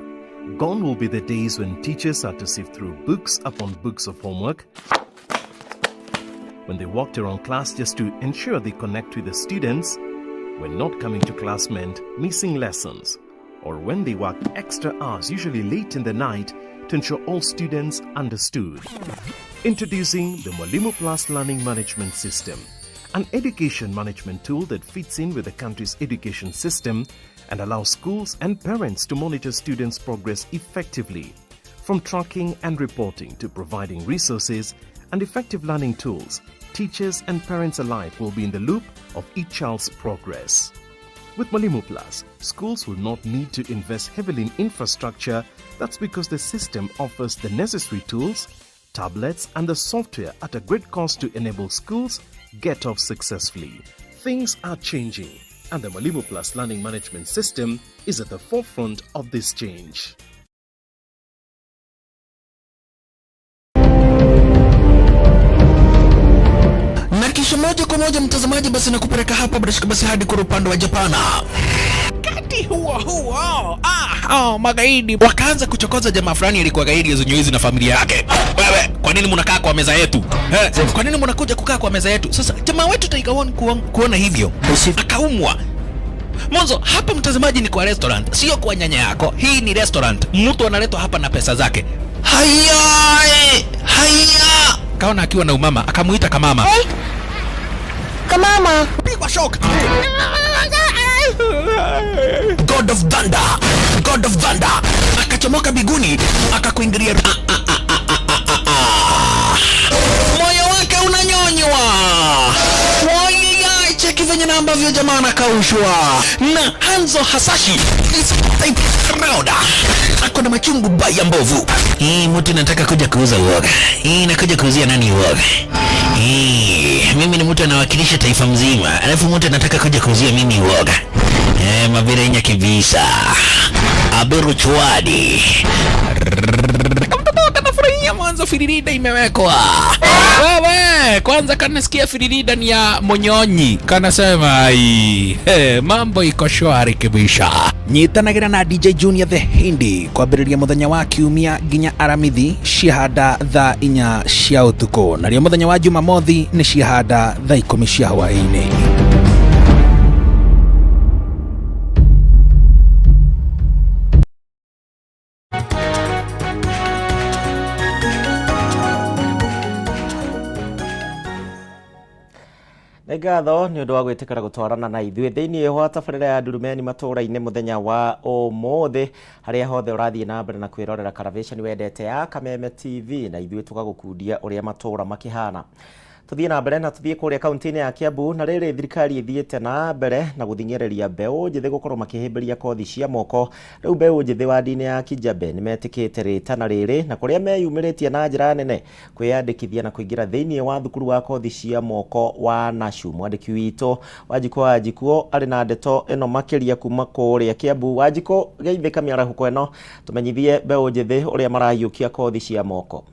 Gone will be the days when teachers had to sift through books upon books of homework, when they walked around class just to ensure they connect with the students, when not coming to class meant missing lessons, or when they worked extra hours, usually late in the night, to ensure all students understood. Introducing the Mwalimu Plus Learning Management System, an education management tool that fits in with the country's education system and allows schools and parents to monitor students' progress effectively. From tracking and reporting to providing resources and effective learning tools, teachers and parents alike will be in the loop of each child's progress. With Mwalimu Plus, schools will not need to invest heavily in infrastructure. That's because the system offers the necessary tools, tablets, and the software at a great cost to enable schools get off successfully. Things are changing, and the Mwalimu Plus Learning Management System is at the forefront of this change. Kisha moja kwa moja mtazamaji, basi nakupeleka hapa bila basi hadi kwa upande wa Japana. Wakati huo huo, magaidi wakaanza kuchokoza jamaa fulani alikuwa gaidi ya na familia yake. Wewe, kwa nini mnakaa kwa meza yetu? Kwa nini mnakuja kukaa kwa meza yetu? Sasa jamaa wetu Tiger One kuona hivyo akaumwa. Mwanzo hapa mtazamaji ni kwa restaurant, sio kwa nyanya yako. Hii ni restaurant, mtu analetwa hapa na pesa zake. Haya, haya. Kaona akiwa na umama, akamuita kamama. Hey. Kamama. Pigwa shock. God of Thunder, God of Thunder akachomoka biguni akakuingilia. Moyo wake unanyonywa. Cheki venye na ambavyo jamaa anakaushwa na Hanzo Hasashi is type round. Ako na machungu baya mbovu. Hii mtu nataka kuja kuuza uoga. Hii nakuja kuuzia nani uoga? Hii mimi ni mtu anawakilisha taifa mzima, alafu mtu anataka kuja kuuzia mimi uoga. Mabirenya kibisa. Aberu chwadi. Kamtoto kanafurahia mwanzo firirida imewekwa. Wewe, kwanza kanasikia firirida ni ya monyonyi. Kanasema ai, mambo iko shwari kibisha. Nyitanagira na DJ Junior the Hindi kwambĩrĩria mũthenya wa kiumia nginya aramithi ciahanda thaa 4 cia ũtukũ, narĩo mũthenya wa Jumamothi nĩ ciahanda thaa 10 cia hwaĩ-inĩ. Nĩ ngatho nĩ ũndũ wa gwĩtĩkĩra gũtwarana na ithuĩ thĩinĩ wa tabarĩra ya Ndurumeni matũũra-inĩ mũthenya wa ũmũthĩ, harĩa hothe ũrathiĩ na mbere na kwĩrorera karavĩceni wendete ya Kameme TV, na ithuĩ tũgagũkundia ũrĩa matũũra makĩhana. Tuthiĩ na mbere na tuthiĩ kũrĩa kaunti-inĩ ya Kiambu, na rĩrĩ thirikari ĩthiĩte na mbere na gũthing'ĩrĩria mbeũ njĩthĩ gũkorwo makĩhĩmbĩria kothi cia moko. Rĩu mbeũ njĩthĩ wadi-inĩ ya Kijabe nĩmetĩkĩte rĩtana rĩrĩ na kũrĩa meyumĩrĩtie na njĩra nene kwĩyandĩkithia na kũingĩra thĩinĩ wa thukuru wa kothi cia moko wa Nashu. Mwandĩki witũ Wanjikũ Wanjikũ arĩ na ndeto ĩno makĩria kuma kũrĩa Kiambu. Wanjikũ, geithĩka mĩarahũko ĩno, tũmenyithie mbeũ njĩthĩ ũrĩa marahiũkia kothi cia moko.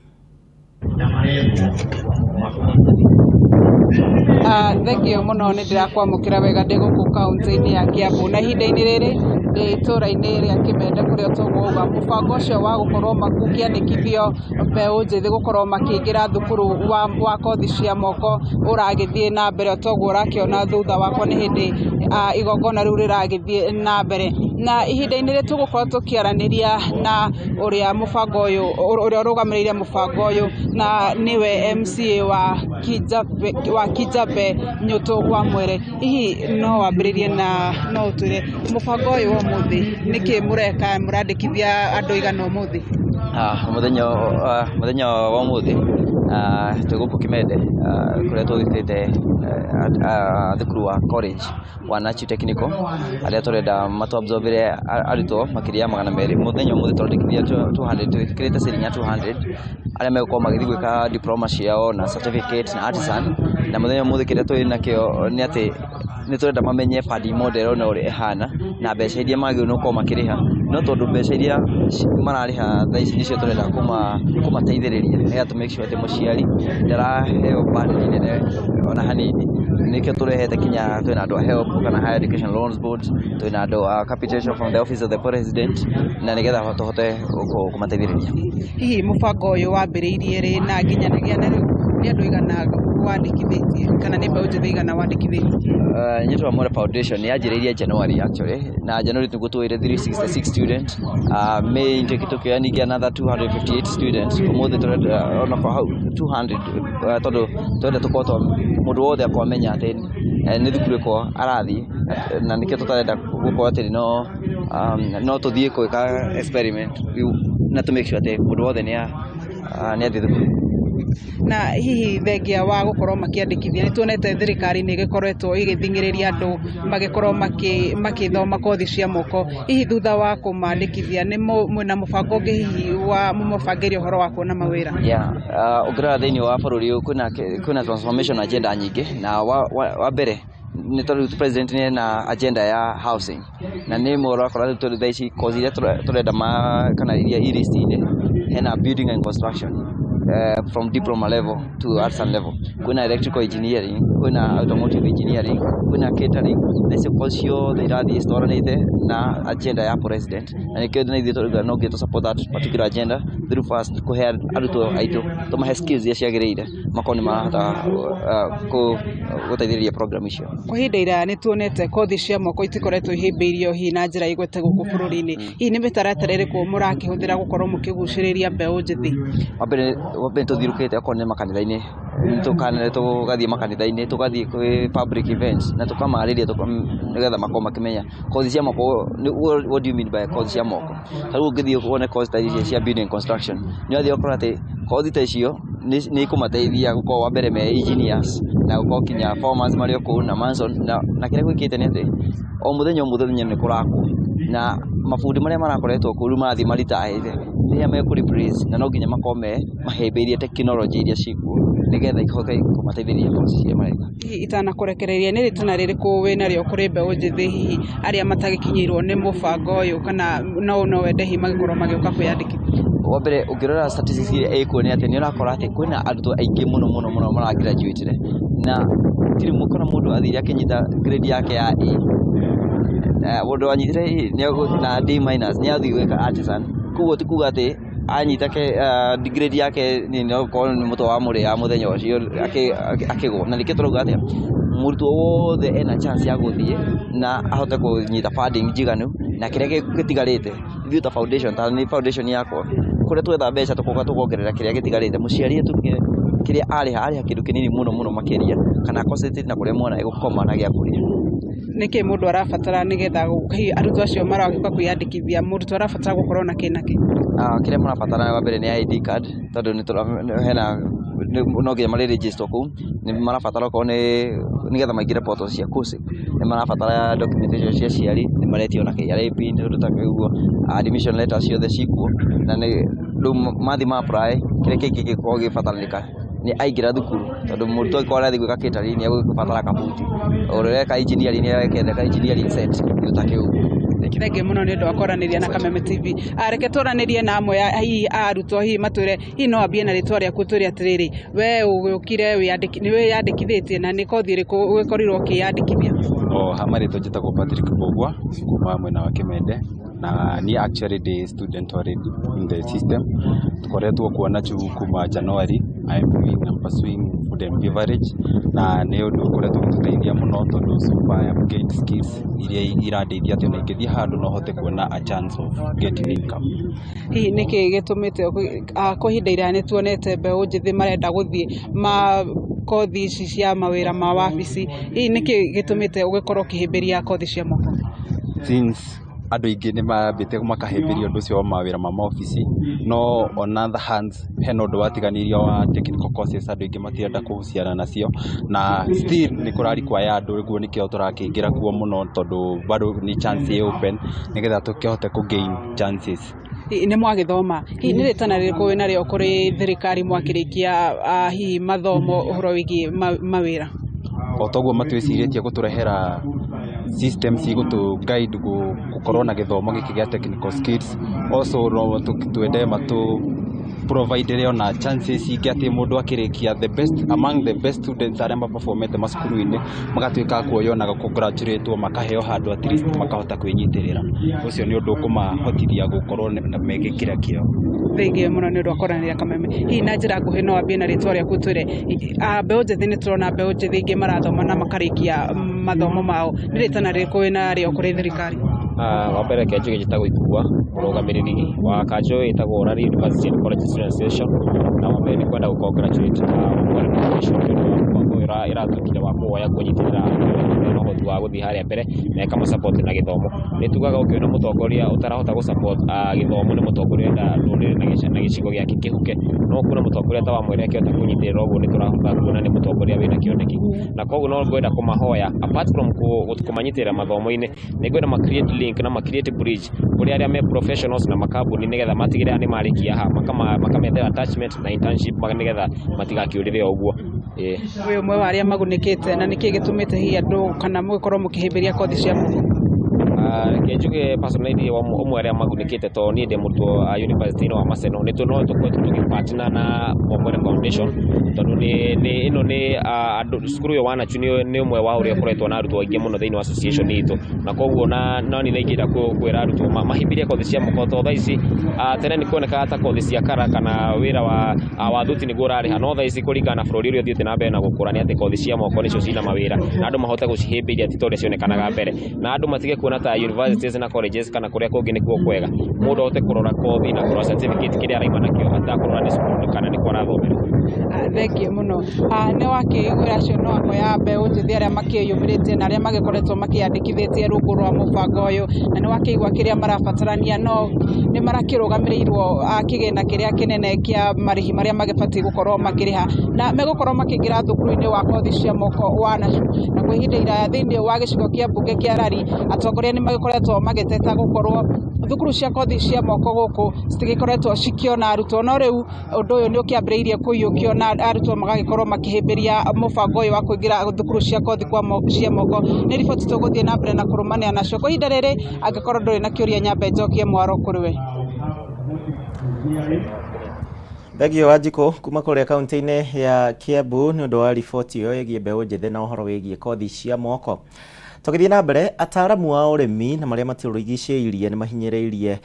Thengio muno nĩ ndĩrakwamũkĩra wega ndĩ gũkũ kaunti-inĩ ya Kiambu, na ihinda-inĩ rĩrĩ ndĩ itũũra-inĩ rĩa Kĩmende kũrĩa tũguo mũbango ũcio wa gũkorwo gũkĩandĩkithio mbeũ njĩthĩ gũkorwo makĩingĩra thukuru wa kothi cia moko ũragĩthiĩ na mbere. Toguo ũrakĩona thutha wakwa nĩ hĩndĩ igongona rĩu rĩragĩthiĩ na mbere, na ihinda-inĩ rĩrĩ tũgũkorwo tũkĩaranĩria na ũrĩa mũbango ũyũ ũrĩa ũrũgamĩrĩire mũbango ũyũ, na nĩwe MCA wa Kijabe Nyũtũ wa Mwere. Hihi no wambĩrĩrie na no ũtwĩre mũbango ũyũ wa ũmũthĩ nĩkĩ mũreka, mũrandĩkithia andũ aigana ũmũthĩ? Mũthenya wa ũmũthĩ twĩ gũkũ Kimende kũrĩa tũgĩtĩte thukuru wa college wa Nachu Technical arĩa tũrenda matũ-absorbĩre arutwo makĩria ya 200. Mũthenya ũmũthĩ tũrandĩkithia 200, twĩkĩrĩte ciringi 200 arĩa megũkorwo magĩthiĩ gwĩka diploma ciao na certificate na artisan. Na mũthenya ũmũthĩ kĩrĩa twĩ nakĩo nĩ atĩ nĩ tũrenda mamenye padi model na ũrĩa ĩhana na mbeca iria magĩrĩirwo nĩ gũkorwo makĩrĩha, no tondũ mbeca iria mararĩha thaa ici nĩcio tũrenda kũmateithĩrĩria nĩgetha tũ make sure atĩ mũciari ndaraheo burden nene ona hanini. Nĩkĩo tũrehete kinya twĩna andũ a HELB kana Higher Education Loans Board, twĩna andũ a capitation from the office of the president, na nĩgetha tũhote kũmateithĩrĩria. Hihi mũbango ũyũ wambĩrĩirie rĩ na nginyanagia na rĩu nĩ andũ aigana wandĩkithĩtie kana nĩ mbeũ njĩthĩ igana wandĩkithĩtie? Nyũtũ wa Mwere Foundation yanjĩrĩirie January actually, na January nĩguo twoire 366 students. May intake tũkĩoya ningĩ another 258 students. Ũmũthĩ tũrenda ona kwa hau 200, tondũ tũrenda tũkorwo mũndũ wothe akorwo amenya atĩ nĩ thukuru ĩkorwo arathiĩ, na nĩkĩo tũtarenda gũkorwo atĩ no tũthiĩ gwĩka experiment na tũ make sure atĩ mũndũ wothe nĩ athiĩ thukuru. Na hihi thengia wa gũkorwo makĩandĩkithia, nĩ tuonete thirikari nĩ ĩgĩkoretwo ĩgĩthing'ĩrĩria andũ magĩkorwo makĩthoma kothi cia moko. Hihi thutha wa kũmandĩkithia nĩ mwĩna mũbango ũngĩ hihi wa mũmabangĩre ũhoro wa kuona mawĩra? Ũngĩrora thĩinĩ wa bũrũri ũyũ kwĩna transformation agenda nyingĩ, na wa mbere nĩ tondũ president nĩ ena agenda ya housing, na nĩ ĩmwe ũrakora rĩu tondũ thaa ici kothi iria tũrenda kana iria i list-inĩ hena building and construction. from diploma level to artisan level, kwĩna electrical engineering, kwĩna automotive engineering, kwĩna catering, na icio course ciothe irathiĩ citwaranĩte na agenda ya president, na nĩkĩo na ithuĩ tũrauga no nginya tũ support that particular agenda through first kũhe arutwo aitũ, tũmahe skills iria ciagĩrĩire makorwo nĩ marahota gũteithĩrĩria program icio. Kwa ihinda iraya nĩ tuonete kothi cia moko itikoretwo ihĩmbĩirio hihi na njĩra igwete gũkũ bũrũri-inĩ. Hihi nĩ mĩtaratara ĩrĩkũ mũrakĩhũthĩra gũkorwo mũkĩgucĩrĩria mbeũ njĩthĩ? Wambere tũthiũrũrũkĩte okorwo nĩ makanitha-inĩ, tũgathiĩ makanitha-inĩ, tũgathiĩ kwĩ public events na tũkamarĩria nĩgetha makorwo makĩmenya kothi cia moko. What do you mean by kothi cia moko? Ta rĩu ũngĩthiĩ wone kothi ta ici cia building and construction, nĩ ũrathiĩ ũgakora atĩ kothi ta icio nĩ ikũmateithia gũkorwo wa mbere me engineers na gũkorwo kinya farmers marĩ o kũu na mason, na kĩrĩa gwĩkĩte nĩ atĩ o mũthenya nĩ kũrakwo, na mabundi marĩa marakoretwo kũu rĩu marathiĩ maritahĩte rĩrĩa mekũ replace, na no nginya makorwo me mahĩmbĩirie tekinoronjĩ iria cikuo nĩgetha ihote kũmateithĩrĩria kothi iria mareka. Hihi itanakũrekereria, nĩ rĩtana rĩrĩkũ wĩnarĩo kũrĩ mbeũ njĩthĩ hihi arĩa matagĩkinyĩirwo nĩ mũbango ũyũ, kana no wende hihi magĩkorwo magĩũka kwĩyandĩkithia? Wa mbere, ũngĩrora statistics iria ĩkuo nĩ atĩ nĩ ũrakora atĩ kwĩna arutwo aingĩ mũno mũno mũno maragraduate, na gũtirĩ kana mũndũ athire akĩnyita grade yake ya A, mũndũ wanyitire A na D minus nĩ athiĩ gwĩka artisan. Koguo ti kuga atĩ anyita ke grade yake nĩ no korwo nĩ mũtwe wa mũrĩa mũthenya ũcio akĩgwo, na nĩkĩo tũrauga atĩ mũrutwo wothe ena chance ya gũthiĩ na ahote kũnyita funding njiganu, na kĩrĩa gĩtigarĩte ithuĩ ta foundation, ta nĩ foundation yakwa, kũrĩa twetha mbeca tũkoka tũkongerera kĩrĩa gĩtigarĩte, mũciari atuĩke kĩrĩa arĩha kĩndũ kĩnini mũno mũno makĩria, kana concentrate na kũrĩa mwana egũkoma na gĩa kũrĩa. Nĩkĩ mũndũ arabatara nĩgetha hihi arutwo acio maragĩũka kwĩyandĩkithia, mũrutwo arabatara gũkorwo na kĩ na kĩ? Kĩrĩa marabatara wa mbere nĩ ID card, tondũ hena no nginya marĩ register kũu, nĩ marabatara okorwo nĩ nĩgetha maingĩre portal cia KUCCPS, nĩ marabatara documentation cia aciari, nĩ maretio na KRA PIN, ũndũ ta ũguo, admission letters ciothe cikuo, na nĩ rĩu mathiĩ ma apply, kĩrĩa kĩngĩ gĩgũkorwo gĩgĩbataranĩka nĩ aingĩra thukuru, tondũ mũrutwo angĩkorwo arathiĩ gwĩka catering nĩ egũbatara kabuti, ũrĩa ũreka engineering nĩ arekendeka engineering set, kĩndũ ta kĩu. Thengiũ mũno nĩ ũndũ wa kwaranĩria na Kameme TV. Reke twaranĩrie na amwe hihi a arutwo, hihi matwĩre, hihi no ambie na rĩtwa rĩaku, twĩre atĩrĩrĩ, we ũgĩũkire nĩ wĩyandĩkithĩtie na nĩ kothi ĩrĩkũ ũgĩkorirwo ũkĩyandĩkithia? O ha marĩtwa njĩtagwo Patrick Mbugua kuma mwena wa Kimende, na niĩ actually ndĩ student already in the system. Tũkoretwo kuona chu kuma January. I'm doing, I'm pursuing food and beverage, na nĩ ũndũ ũkoretwo ũgĩtũteithia mũno tondũ so far I have gained skills iria irandeithia atĩ ona ingĩthiĩ handũ no hote kuona a chance of getting income. Hihi nĩkĩ gĩtũmĩte kwa ihinda iraya nĩ tuonete mbeũ njĩthĩ marenda gũthiĩ ma kothi ici cia mawĩra ma wabici, hihi nĩkĩ gĩtũmĩte ũgĩkorwo ũkĩhĩmbĩria kothi cia moko? Since andũ aingĩ nĩ mambĩte makahĩmbĩria ũndũ ũcio wa mawĩra ma maobici, no on other hands hena ũndũ watiganĩirio wa technical courses, andũ aingĩ matirenda kũhuciana nacio, na still nĩ kũra require andũ, ũguo nĩkĩo tũrakĩingĩra kuo mũno tondũ bado nĩ chance ĩ open nĩgetha tũkĩhote kũ gain chances. Hihi nĩ mwagĩthoma, hihi nĩ rĩtana rĩrĩkũ wĩnarĩo kũrĩ thirikari mwakĩrĩkia hihi mathomo ũhoro wĩgiĩ mawĩra? O toguo matwĩcirĩtie gũtũrehera systems igũtũ guide gũkorwo na gĩthomo gĩkĩ gĩa technical skills, also no twende matũ provide ona chances ingĩ atĩ mũndũ akĩrĩkia the best among the best students arĩa maperformete macukuru-inĩ magatuĩka a kuoywo na kũgraduatwo, makaheo handũ at least makahota kwĩnyitĩrĩra. Ũcio nĩ ũndũ ũkũmahotithia gũkorwo megĩkĩra kĩo. Thengiũ mũno nĩ ũndũ wa kwaranĩria Kameme. Hihi na njĩra nguhĩ no wambie na rĩtwa rĩaku, twĩre mbeũ njĩthĩ, nĩ tũrona mbeũ njĩthĩ ingĩ marathoma na makarĩkia mathomo mao, nĩ rĩtana rĩrĩkũ wĩnarĩo kũrĩ thirikari? Wa mbere reke njuge njĩtagwo Ikua, mũrũgamĩrĩri wa kanjũ ĩtagwo Rari University and College Students Association, na wa mbere nĩ kwenda gũ congratulate Mwalimu Foundation nĩ ũndũ wa mũbango ũyũ ĩratuĩkire wa kuoya kũnyitĩrĩra arutwo mena ũhoti wa gũthiĩ harĩa mbere na ĩkama support na gĩthomo. Nĩ tugaga ũkĩona mũtongoria ũtarahota gũ support gĩthomo nĩ mũtongoria ũrenda rũrĩrĩ na gĩcigo gĩake kĩhuke, no kuona mũtongoria ta wa Mwere akĩhota kũnyitĩrĩra ũguo nĩ tũrahota kuona nĩ mũtongoria wĩna kĩoneki, na koguo no ngwenda kũmahoya apart from kũmanyitĩrĩra mathomo-inĩ, nĩ ngwenda ma create link na ma create bridge kũrĩ arĩa me professionals na makambuni nĩgetha matigĩrĩre nĩ marĩkia haha makamethera attachment na internship nĩgetha matigakĩũrĩre o ũguo. Wĩ ũmwe wa arĩa magunĩkĩte, na nĩkĩ gĩtũmĩte hihi andũ kana mũgĩkorwo mũkĩhĩmbĩria kothi cia moko? Reke njuge personally ũmwe arĩa magunĩkĩte tondũ niĩ ndĩ mũrutwo wa university wa Maseno nĩ no tũkoretwo tũgĩpartner na Mwambwere Foundation tondũ nĩ ĩno nĩ andũ cukuru ũyũ wa Nachu nĩ ũmwe wa ũrĩa ũkoretwo na arutwo aingĩ mũno thĩinĩ wa association itũ, na koguo na no niĩ ingĩenda kwĩra arutwo mahĩmbĩrie kothi cia moko tondũ thaa ici tene nĩ kuonekaga ta kothi cia kara kana wĩra wa thuti nĩguo ũrarĩha, no thaa ici kũringana na bũrũri ũrĩa ũthiĩte na mbere na gũkũra nĩ atĩ kothi cia moko nĩcio cina mawĩra na andũ mahote gũcihĩmbĩria ti ta ũrĩa cionekanaga mbere, na andũ matige kuona ta universities na colleges kana kũrĩa kũngĩ nĩkuo kwega, mũndũ ahote kũrora kothi na kũrora certificate kĩrĩa araima nakĩo atakũrora nĩ cukuru kana nĩ kũ arathomera. Thengiũ mũno. Nĩ wakĩiguĩra acio no amwe ya mbeũ njĩthĩ arĩa makĩyumĩrĩtie na arĩa magĩkoretwo makĩyandĩkithĩtie rungu rwa mũbango ũyũ, na nĩ wakĩigua kĩrĩa marabatarania, no nĩ marakĩrũgamĩrĩirwo kĩgĩna kĩrĩa kĩnene kĩa marĩhi marĩa magĩbatiĩ gũkorwo makĩrĩha, na megũkorwo makĩingĩra thukuru-inĩ wa kothi cia moko wa Nachu. Na kwa ihinda iraya thĩinĩ wa gĩcigo kĩa mbunge kĩa Lari, atongoria nĩ magĩkoretwo magĩteta gũkorwo thukuru cia kothi cia moko gũkũ citigĩkoretwo cikĩona arutwo, no rĩu ũndũ ũyũ nĩ ũkĩambĩrĩirie kũiyũkio na arutwo magagĩkorwo makĩhĩmbĩria mũbango ũyũ wa kũingĩra thukuru cia kothi cia moko. Nĩ riboti tũgũthiĩ na mbere na kũrũmanĩra nacio kwa ihinda rĩrĩ. Angĩkorwo ndũrĩ na kĩũria, nyambe njokie mwaro kũrĩ we. Thengio Wanjikũ kuma kũrĩa kaunti-inĩ ya Kiambu nĩ ũndũ wa riboti ĩyo ĩgiĩ mbeũ njĩthĩ na ũhoro wĩgiĩ kothi cia moko. Tũgĩthiĩ na mbere, ataaramu a ũrĩmi na marĩa matũrigicĩirie nĩ mahinyĩrĩirie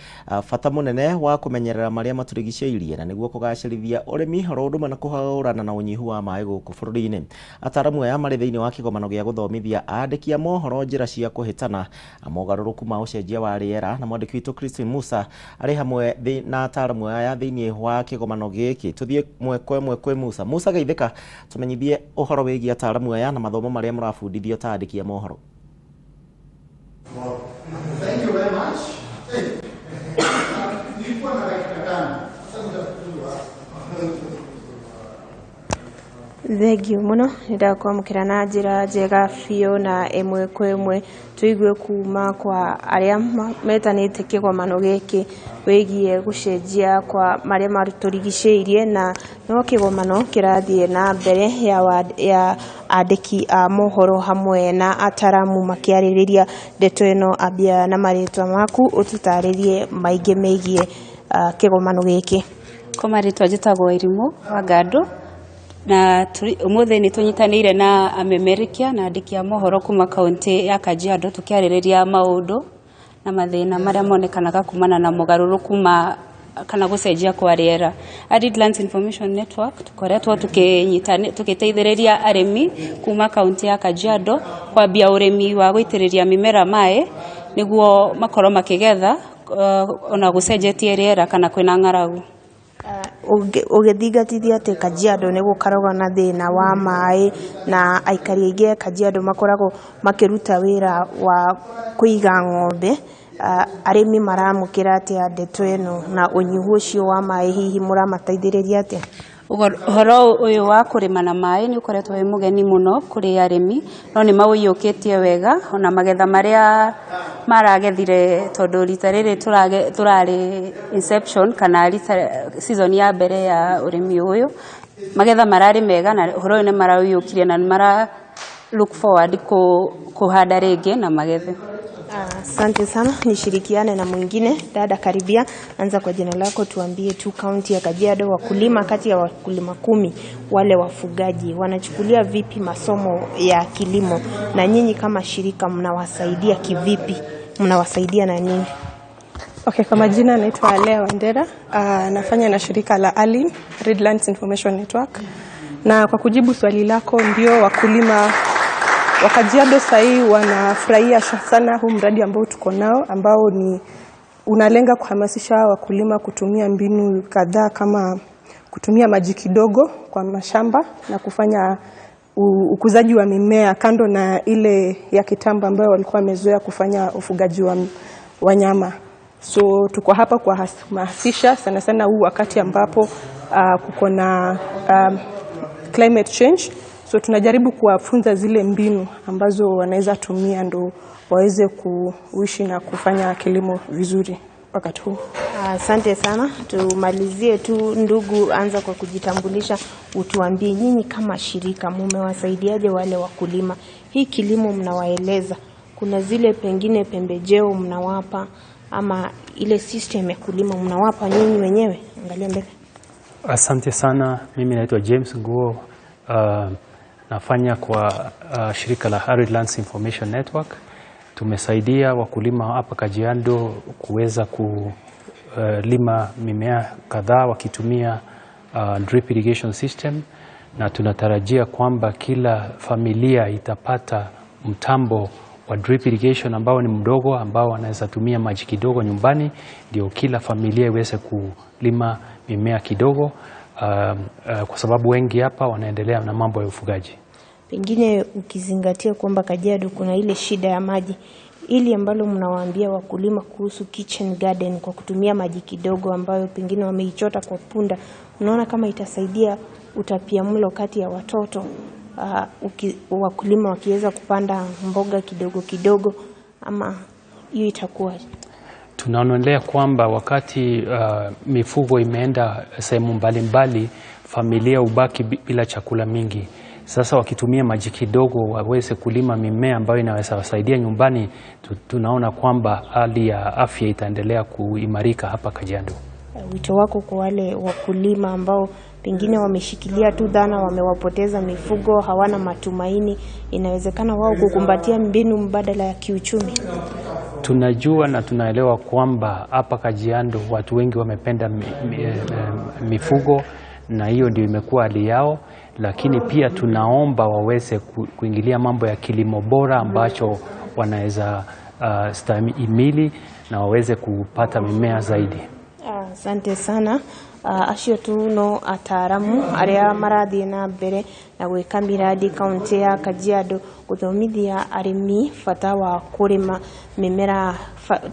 bata mũnene wa kũmenyerera marĩa matũrigicĩirie na nĩguo kũgacĩrithia ũrĩmi oro ũndũ ũmwe na kũhũrana na ũnyihu wa maĩ gũkũ bũrũri-inĩ. Ataaramu aya marĩ thĩinĩ wa kĩgomano gĩa gũthomithia andĩki a mohoro njĩra cia kũhĩtana na mogarũrũku ma ũcenjia wa rĩera, na mwandĩki witũ Christine Musa arĩ hamwe na ataaramu aya thĩinĩ wa kĩgomano gĩkĩ. Tũthiĩ mwe kwa ĩmwe kwĩ Musa. Musa, geithĩka, tũmenyithie ũhoro wĩgiĩ ataaramu aya na mathomo marĩa mũrabundithio ta andĩki a mohoro. Thank you very much. Nilikuwa na dakika 5. Sasa nitafukuzwa. Thengio mũno, nĩ ndakwamũkĩra na njĩra njega biũ na ĩmwe kwa ĩmwe tũigue kuma kwa arĩa metanĩte kĩgomano gĩkĩ wĩgiĩ gũcenjia kwa marĩa matũrigicĩirie, na no kĩgomano kĩrathiĩ na mbere ya andĩki a mohoro hamwe na ataramu makĩarĩrĩria ndeto ĩno. Ambia na marĩtwa maku ũtũtarĩrie maingĩ megiĩ kĩgomano gĩkĩ. Kwa marĩtwa njĩtagwo Irimũ wa Ngandũ, na ũmũthĩ nĩ tũnyitanĩire na amemerikia na andĩki a mohoro kuma kaunti ya Kajiado tũkĩarĩrĩria maũndũ na mathĩna marĩa monekanaga kumana na mogarũrũku ma kana gũcenjia kwa rĩera. Arid Lands Information Network tũkoretwo tũgĩteithĩrĩria arĩmi kuma kaunti ya Kajiado kwambia ũrĩmi wa gũitĩrĩria mĩmera maĩ nĩguo makorwo makĩgetha ona gũcenjetie rĩera kana kwĩna ng'aragu. Ũgĩthingatithia atĩ Kajiado nĩ gũkoragwo na thĩna wa maĩ na aikari aingĩ a Kajiado makoragwo makĩruta wĩra wa kũiga ng'ombe, arĩmi maramũkĩra atĩa ndeto ĩno na ũnyihu ũcio wa maĩ, hihi mũramateithĩrĩria atĩa? Ũhoro ũyũ wa kũrĩma na maĩ nĩ ũkoretwo wĩ mũgeni mũno kũrĩ arĩmi, no nĩ maũiyũkĩtie wega ona magetha marĩa maragethire, tondũ rita rĩrĩ tũrarĩ inception kana rita season ya mbere ya ũrĩmi ũyũ, magetha mararĩ mega na ũhoro ũyũ nĩ maraũiyũkirie na nĩ mara look forward kũhanda rĩngĩ na magethe. Asante sana, nishirikiane na mwingine. Dada, karibia, anza kwa jina lako, tuambie tu kaunti ya Kajiado, wakulima kati ya wakulima 10 wale wafugaji wanachukulia vipi masomo ya kilimo, na nyinyi kama shirika mnawasaidia kivipi? Mnawasaidia na nini? Okay, kwa majina naitwa Lea Wandera, nafanya na shirika la ALIN, Arid Lands Information Network. Na kwa kujibu swali lako, ndio wakulima wa Kajiado sahii wanafurahia sana huu mradi ambao tuko nao, ambao ni unalenga kuhamasisha wakulima kutumia mbinu kadhaa kama kutumia maji kidogo kwa mashamba na kufanya ukuzaji wa mimea kando na ile ya kitambo ambayo walikuwa wamezoea kufanya ufugaji wa wanyama. So tuko hapa kuhamasisha sana sana huu wakati ambapo kuko na climate change. So tunajaribu kuwafunza zile mbinu ambazo wanaweza tumia ndo waweze kuishi na kufanya kilimo vizuri wakati huu. Asante sana. Tumalizie tu ndugu, anza kwa kujitambulisha, utuambie nyinyi kama shirika mumewasaidiaje wale wakulima? Hii kilimo mnawaeleza, Kuna zile pengine pembejeo mnawapa ama ile system ya kulima mnawapa nyinyi wenyewe? Angalia mbele. Asante sana. Mimi naitwa James Nguo. Nafanya kwa shirika la Arid Lands Information Network. Tumesaidia wakulima hapa Kajiado kuweza kulima mimea kadhaa wakitumia drip irrigation system, na tunatarajia kwamba kila familia itapata mtambo wa drip irrigation ambao ni mdogo, ambao wanaweza tumia maji kidogo nyumbani, ndio kila familia iweze kulima mimea kidogo, kwa sababu wengi hapa wanaendelea na mambo ya ufugaji. Pengine ukizingatia kwamba Kajiado kuna ile shida ya maji, ili ambalo mnawaambia wakulima kuhusu kitchen garden kwa kutumia maji kidogo ambayo pengine wameichota kwa punda, unaona kama itasaidia utapiamlo kati ya watoto, wakulima wakiweza kupanda mboga kidogo kidogo, ama hiyo itakuwa? Tunaonelea kwamba wakati mifugo imeenda sehemu mbalimbali, familia hubaki bila chakula mingi. Sasa wakitumia maji kidogo waweze kulima mimea ambayo inaweza wasaidia nyumbani, tunaona kwamba hali ya afya itaendelea kuimarika hapa Kajiado. Wito wako kwa wale wakulima ambao pengine wameshikilia tu dhana, wamewapoteza mifugo, hawana matumaini, inawezekana wao kukumbatia mbinu mbadala ya kiuchumi? Tunajua na tunaelewa kwamba hapa Kajiado watu wengi wamependa mifugo na hiyo ndio imekuwa hali yao, lakini pia tunaomba waweze kuingilia mambo ya kilimo bora ambacho wanaweza stahimili na waweze kupata mimea zaidi. Asante sana. Acio tu no ataaramu aria marathie na mbere na gwika miradi kaunti ya Kajiado guthomithia arimi bata wa kurima mimera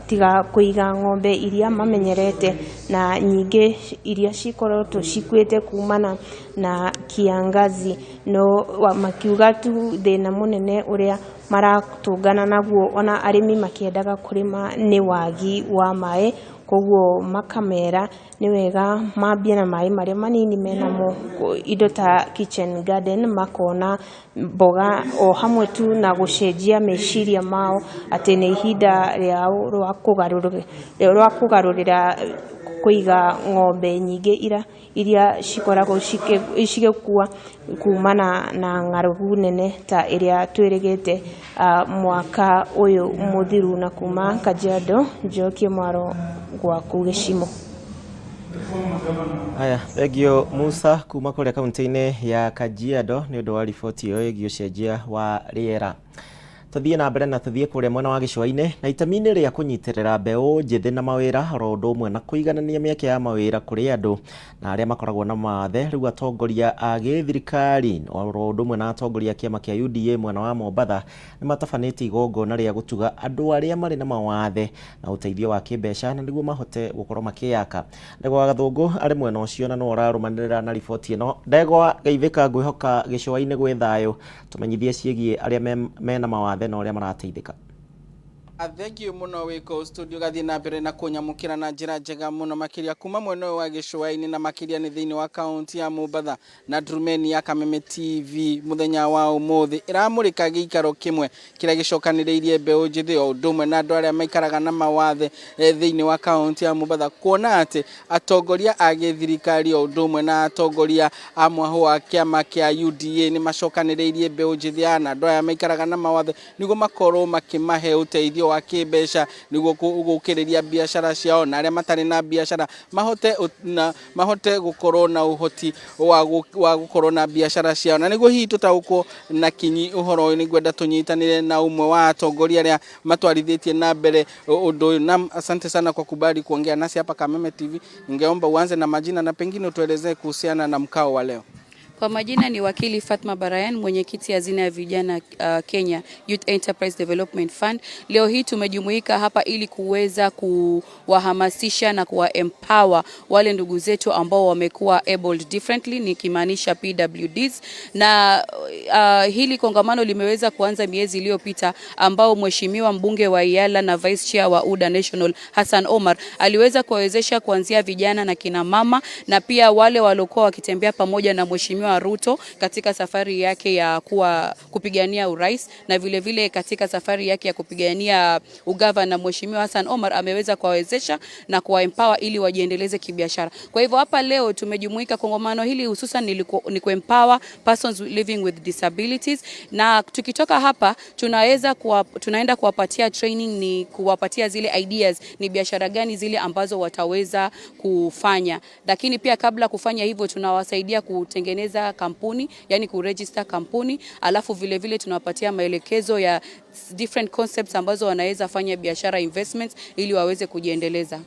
tiga kuiga ng'ombe iria mamenyerete na nyingi iria cikoretwo cikuite kumana na kiangazi, no makiuga tu thina munene uria maratungana naguo ona arimi makiendaga kurima ni wagi wa maĩ. Koguo makamera ni wega mambie na maĩ marĩa manini menamo, indo ta kitchen garden, makona mboga o hamwe tu na gũcenjia meciria mao atĩ nĩ ihinda rĩao rwa kũgarũrĩra kũiga ng'ombe nyingĩ iria cikoragwo cigĩkua kumana na ng'aragu nene ta ĩrĩa twĩrĩgĩte mwaka ũyũ mũthiru. Na kuma Kajiado, Njoki Mwaro, gwaku gĩcimo. Haya, thengio Musa kuma kũrĩa kaunti-inĩ ya Kajiado nĩ ũndũ wa riboti ĩyo ĩgiĩ ũcenjia wa rĩera. Tuthiĩ na mbere na tuthiĩ kũrĩa mwena wa gĩcũa-inĩ na itemi-inĩ rĩa kũnyitĩrĩra mbeũ njĩthĩ na mawĩra oro ũndũ ũmwe na kũiganania mĩeke ya mawĩra kũrĩ andũ na arĩa makoragwo na mawathe. Rĩu atongoria a gĩthirikari oro ũndũ ũmwe na atongoria a kĩama kĩa UDA mwena wa Mombatha nĩ matabanĩtie igongona rĩa gũtuga andũ arĩa marĩ na mawathe na ũteithio wa kĩmbeca na nĩguo mahote gũkorwo makĩyaka. Ndegwa wa Gathũngũ arĩ mwena ũcio na nĩwe ũrarũmanĩrĩra na riboti ĩno. Ndegwa, geithĩka, ngwĩhoka gĩcũa-inĩ gwĩ thayũ, tũmenyithie ciĩgiĩ arĩa mena mawathe na ũrĩa marateithĩka. Thank you muno wiko studio gathie na mbere na kunyamukira na njira njega muno makiria kuma mwena ũyũ wa gĩcũa-inĩ na makiria nĩ thĩinĩ wa kaunti ya Mombatha na Ndurumeni ya Kameme TV muthenya wa ũmũthĩ ĩramũrĩka gĩikaro kĩmwe kĩrĩa gĩcokanĩrĩirie mbeũ njĩthĩ o ũndũ ũmwe na andũ arĩa maikaraga na mawathe thĩinĩ wa kaunti ya Mombatha, kuona atĩ atongoria a gĩthirikari o ũndũ ũmwe na atongoria a mwahũ wa kĩama kĩa UDA nĩ macokanĩrĩirie mbeũ njĩthĩ na andũ aya maikaraga na mawathe nĩguo makorwo makĩmahe ũteithio wa kĩmbeca nĩguo gũkĩrĩria biacara ciao na arĩa matarĩ na biacara mahote gũkorwo na ũhoti wa gũkorwo na biacara ciao. Na nĩguo hihi tũtaũkwo na kinyi ũhoro ũyũ, nĩngwenda tũnyitanĩre na ũmwe wa atongoria arĩa matwarithĩtie na mbere ũndũ ũyũ. Na asante sana kwa kubali kuongea nasi hapa Kameme TV. Ningeomba uanze na majina na pengine utuelezee kuhusiana na mkao wa leo. Kwa majina ni wakili Fatma Barayan, mwenyekiti hazina ya vijana Kenya Youth Enterprise Development Fund. Leo hii tumejumuika hapa ili kuweza kuwahamasisha na kuwa empower wale ndugu zetu ambao wamekuwa abled differently, nikimaanisha PWDs. Na hili kongamano limeweza kuanza miezi iliyopita, ambao mheshimiwa mbunge wa Iyala na vice chair wa UDA National Hassan Omar aliweza kuwawezesha kuanzia vijana na kina mama na pia wale waliokuwa wakitembea pamoja na mheshimiwa Mheshimiwa Ruto katika safari yake ya kuwa kupigania urais na vile vile katika safari yake ya kupigania ugavana, Mheshimiwa Hassan Omar ameweza kuwawezesha na kuwaempower ili wajiendeleze kibiashara. Kwa hivyo hapa leo tumejumuika kongamano hili hususan ni kuempower persons living with disabilities, na tukitoka hapa tunaenda kuwapatia training, ni kuwapatia zile ideas ni biashara gani zile ambazo wataweza kufanya, lakini pia kabla kufanya hivyo tunawasaidia kutengeneza kampuni, yani kuregister kampuni, alafu vile vile tunawapatia maelekezo ya different concepts ambazo wanaweza fanya biashara investments ili waweze kujiendeleza.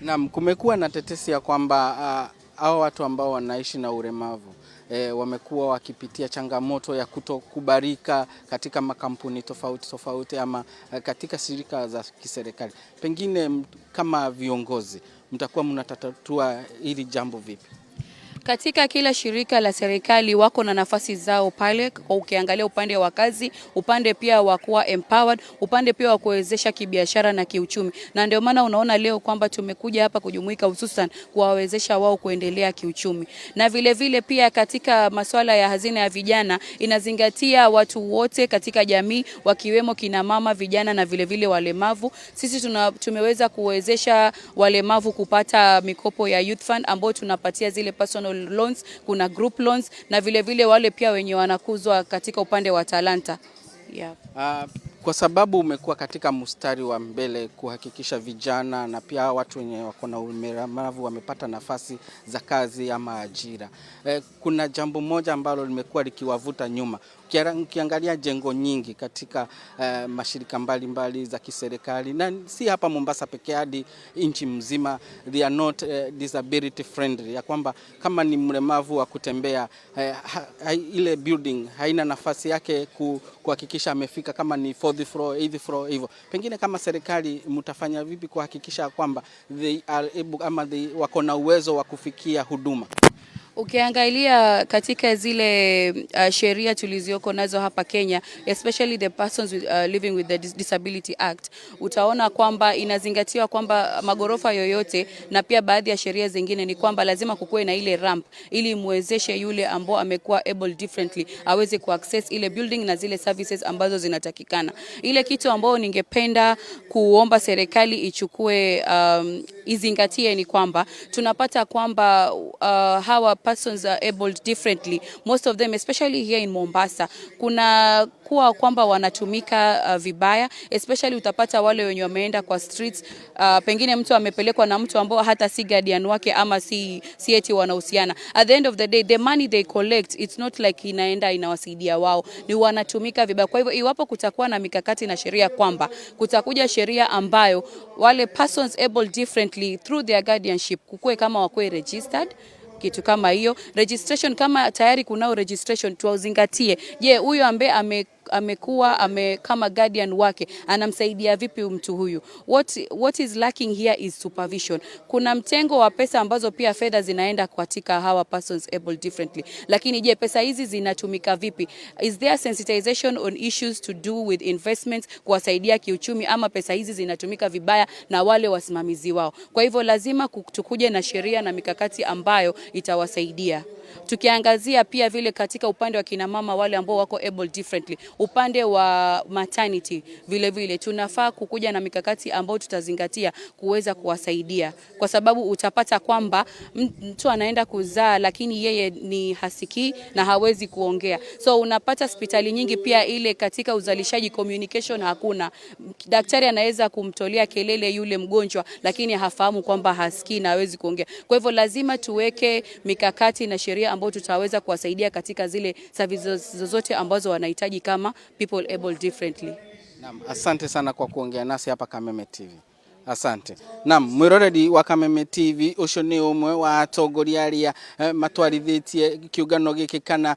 Naam, kumekuwa na tetesi ya kwamba hao watu ambao wanaishi na ulemavu wamekuwa wakipitia changamoto ya kutokubalika katika makampuni tofauti tofauti ama katika shirika za kiserikali. Pengine kama viongozi mtakuwa mnatatua hili jambo vipi? Katika kila shirika la serikali wako na nafasi zao pale, kwa ukiangalia upande wa kazi, upande pia wa kuwa empowered, upande pia wa kuwezesha kibiashara na kiuchumi, na ndio maana unaona leo kwamba tumekuja hapa kujumuika hususan kuwawezesha wao kuendelea kiuchumi, na vile vile pia katika masuala ya hazina ya vijana inazingatia watu wote katika jamii wakiwemo kina mama, vijana na vile vile walemavu. Sisi tumeweza kuwezesha walemavu kupata mikopo ya Youth Fund ambayo tunapatia zile personal loans, kuna group loans na vile vile wale pia wenye wanakuzwa katika upande wa talanta. Yeah. Kwa sababu umekuwa katika mstari wa mbele kuhakikisha vijana na pia watu wenye wako na ulemavu wamepata nafasi za kazi ama ajira. Kuna jambo moja ambalo limekuwa likiwavuta nyuma. Ukiangalia jengo nyingi katika mashirika mbalimbali za kiserikali na si hapa Mombasa pekee, hadi nchi mzima, they are not disability friendly, ya kwamba kama ni mlemavu wa kutembea ile building haina nafasi yake kuhakikisha amefika kama ni fourth floor, eighth floor hivyo. Pengine kama serikali mtafanya vipi kuhakikisha kwamba they are able ama they wako na uwezo wa kufikia huduma? Ukiangalia katika zile sheria tulizioko nazo hapa Kenya, especially the Persons Living with the Disability Act, utaona kwamba inazingatiwa kwamba magorofa yoyote na pia baadhi ya sheria zingine ni kwamba lazima kukuwe na ile ramp ili muwezeshe yule ambao amekuwa able differently aweze kuaccess ile building na zile services ambazo zinatakikana. Ile kitu ambayo ningependa kuomba serikali ichukue izingatie ni kwamba tunapata kwamba hawa persons are abled differently, most of them, especially here in Mombasa, kuna kuwa kwamba wanatumika vibaya, especially utapata wale wenye wameenda kwa streets, pengine mtu amepelekwa na mtu ambao hata si guardian wake ama si eti wanahusiana. At the end of the day, the money they collect, it's not like inaenda inawasaidia wao, ni wanatumika vibaya. Kwa hivyo iwapo kutakuwa na mikakati na sheria kwamba kutakuja sheria ambayo wale persons able differently through their guardianship kukue kama wakuwe registered, kitu kama hiyo registration, kama tayari kunao registration, tuwazingatie. Je, huyu ambaye amekuwa kama guardian wake anamsaidia vipi mtu huyu? What is lacking here is supervision. Kuna mtengo wa pesa ambazo pia fedha zinaenda katika hawa persons able differently, lakini je, pesa hizi zinatumika vipi? Is there sensitization on issues to do with investments, kuwasaidia kiuchumi, ama pesa hizi zinatumika vibaya na wale wasimamizi wao? Kwa hivyo lazima tukuje na sheria na mikakati ambayo itawasaidia. Tukiangazia pia vile katika upande wa kina mama wale ambao wako able differently, upande wa maternity vile vile tunafaa kukuja na mikakati ambayo tutazingatia kuweza kuwasaidia, kwa sababu utapata kwamba mtu anaenda kuzaa lakini yeye ni hasikii na hawezi kuongea. So unapata hospitali nyingi pia ile katika uzalishaji communication hakuna. Daktari anaweza kumtolea kelele yule mgonjwa, lakini hafahamu kwamba hasikii na hawezi kuongea. Kwa hivyo lazima tuweke mikakati na sheria ambayo tutaweza kuwasaidia katika zile services zozote ambazo wanahitaji kama people able differently. Naam, asante sana kwa kuongea nasi hapa Kameme TV. Asante. Naam, mwiroreri wa Kameme TV, ucio ni umwe wa atongoria aria matwarithitie kiungano giki kana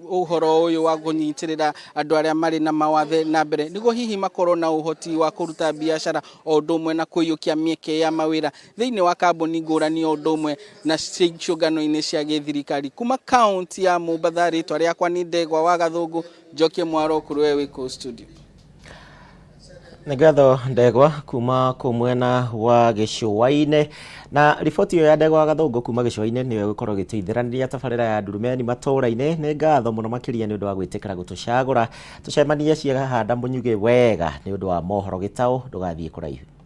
uhoro uyu wa kunyitirira andu aria mari na mawathe na mbere niguo hihi makorwo na uhoti wa kuruta biashara o undu umwe na kuiyukia mieke ya mawira thiini wa kambuni ngurani o undu umwe na ciũngano-inĩ cia gĩthirikari kuma kaunti ya Mombatha. Rĩtwa rĩakwa nĩ Ndegwa wa Gathũngũ, njokie mwaro kũrĩ we wĩ kũu studio. Nĩ ngatho, Ndegwa, kuma kũ mwena wa gĩcũa-inĩ. Na riboti ĩyo ya Ndegwa Gathũngũ kuma gĩcũa-inĩ nĩyo ĩgũkorwo ĩgĩtũithĩranĩria tabarĩra ya Ndurumeni matũũra-inĩ. Nĩ ngatho mũno makĩria nĩ ũndũ wa gwĩtĩkĩra gũtũcagũra tũcemanie ciahanda mũnyugĩ wega nĩ ũndũ wa mohoro gĩtaũ. Ndũgathiĩ kũraihu.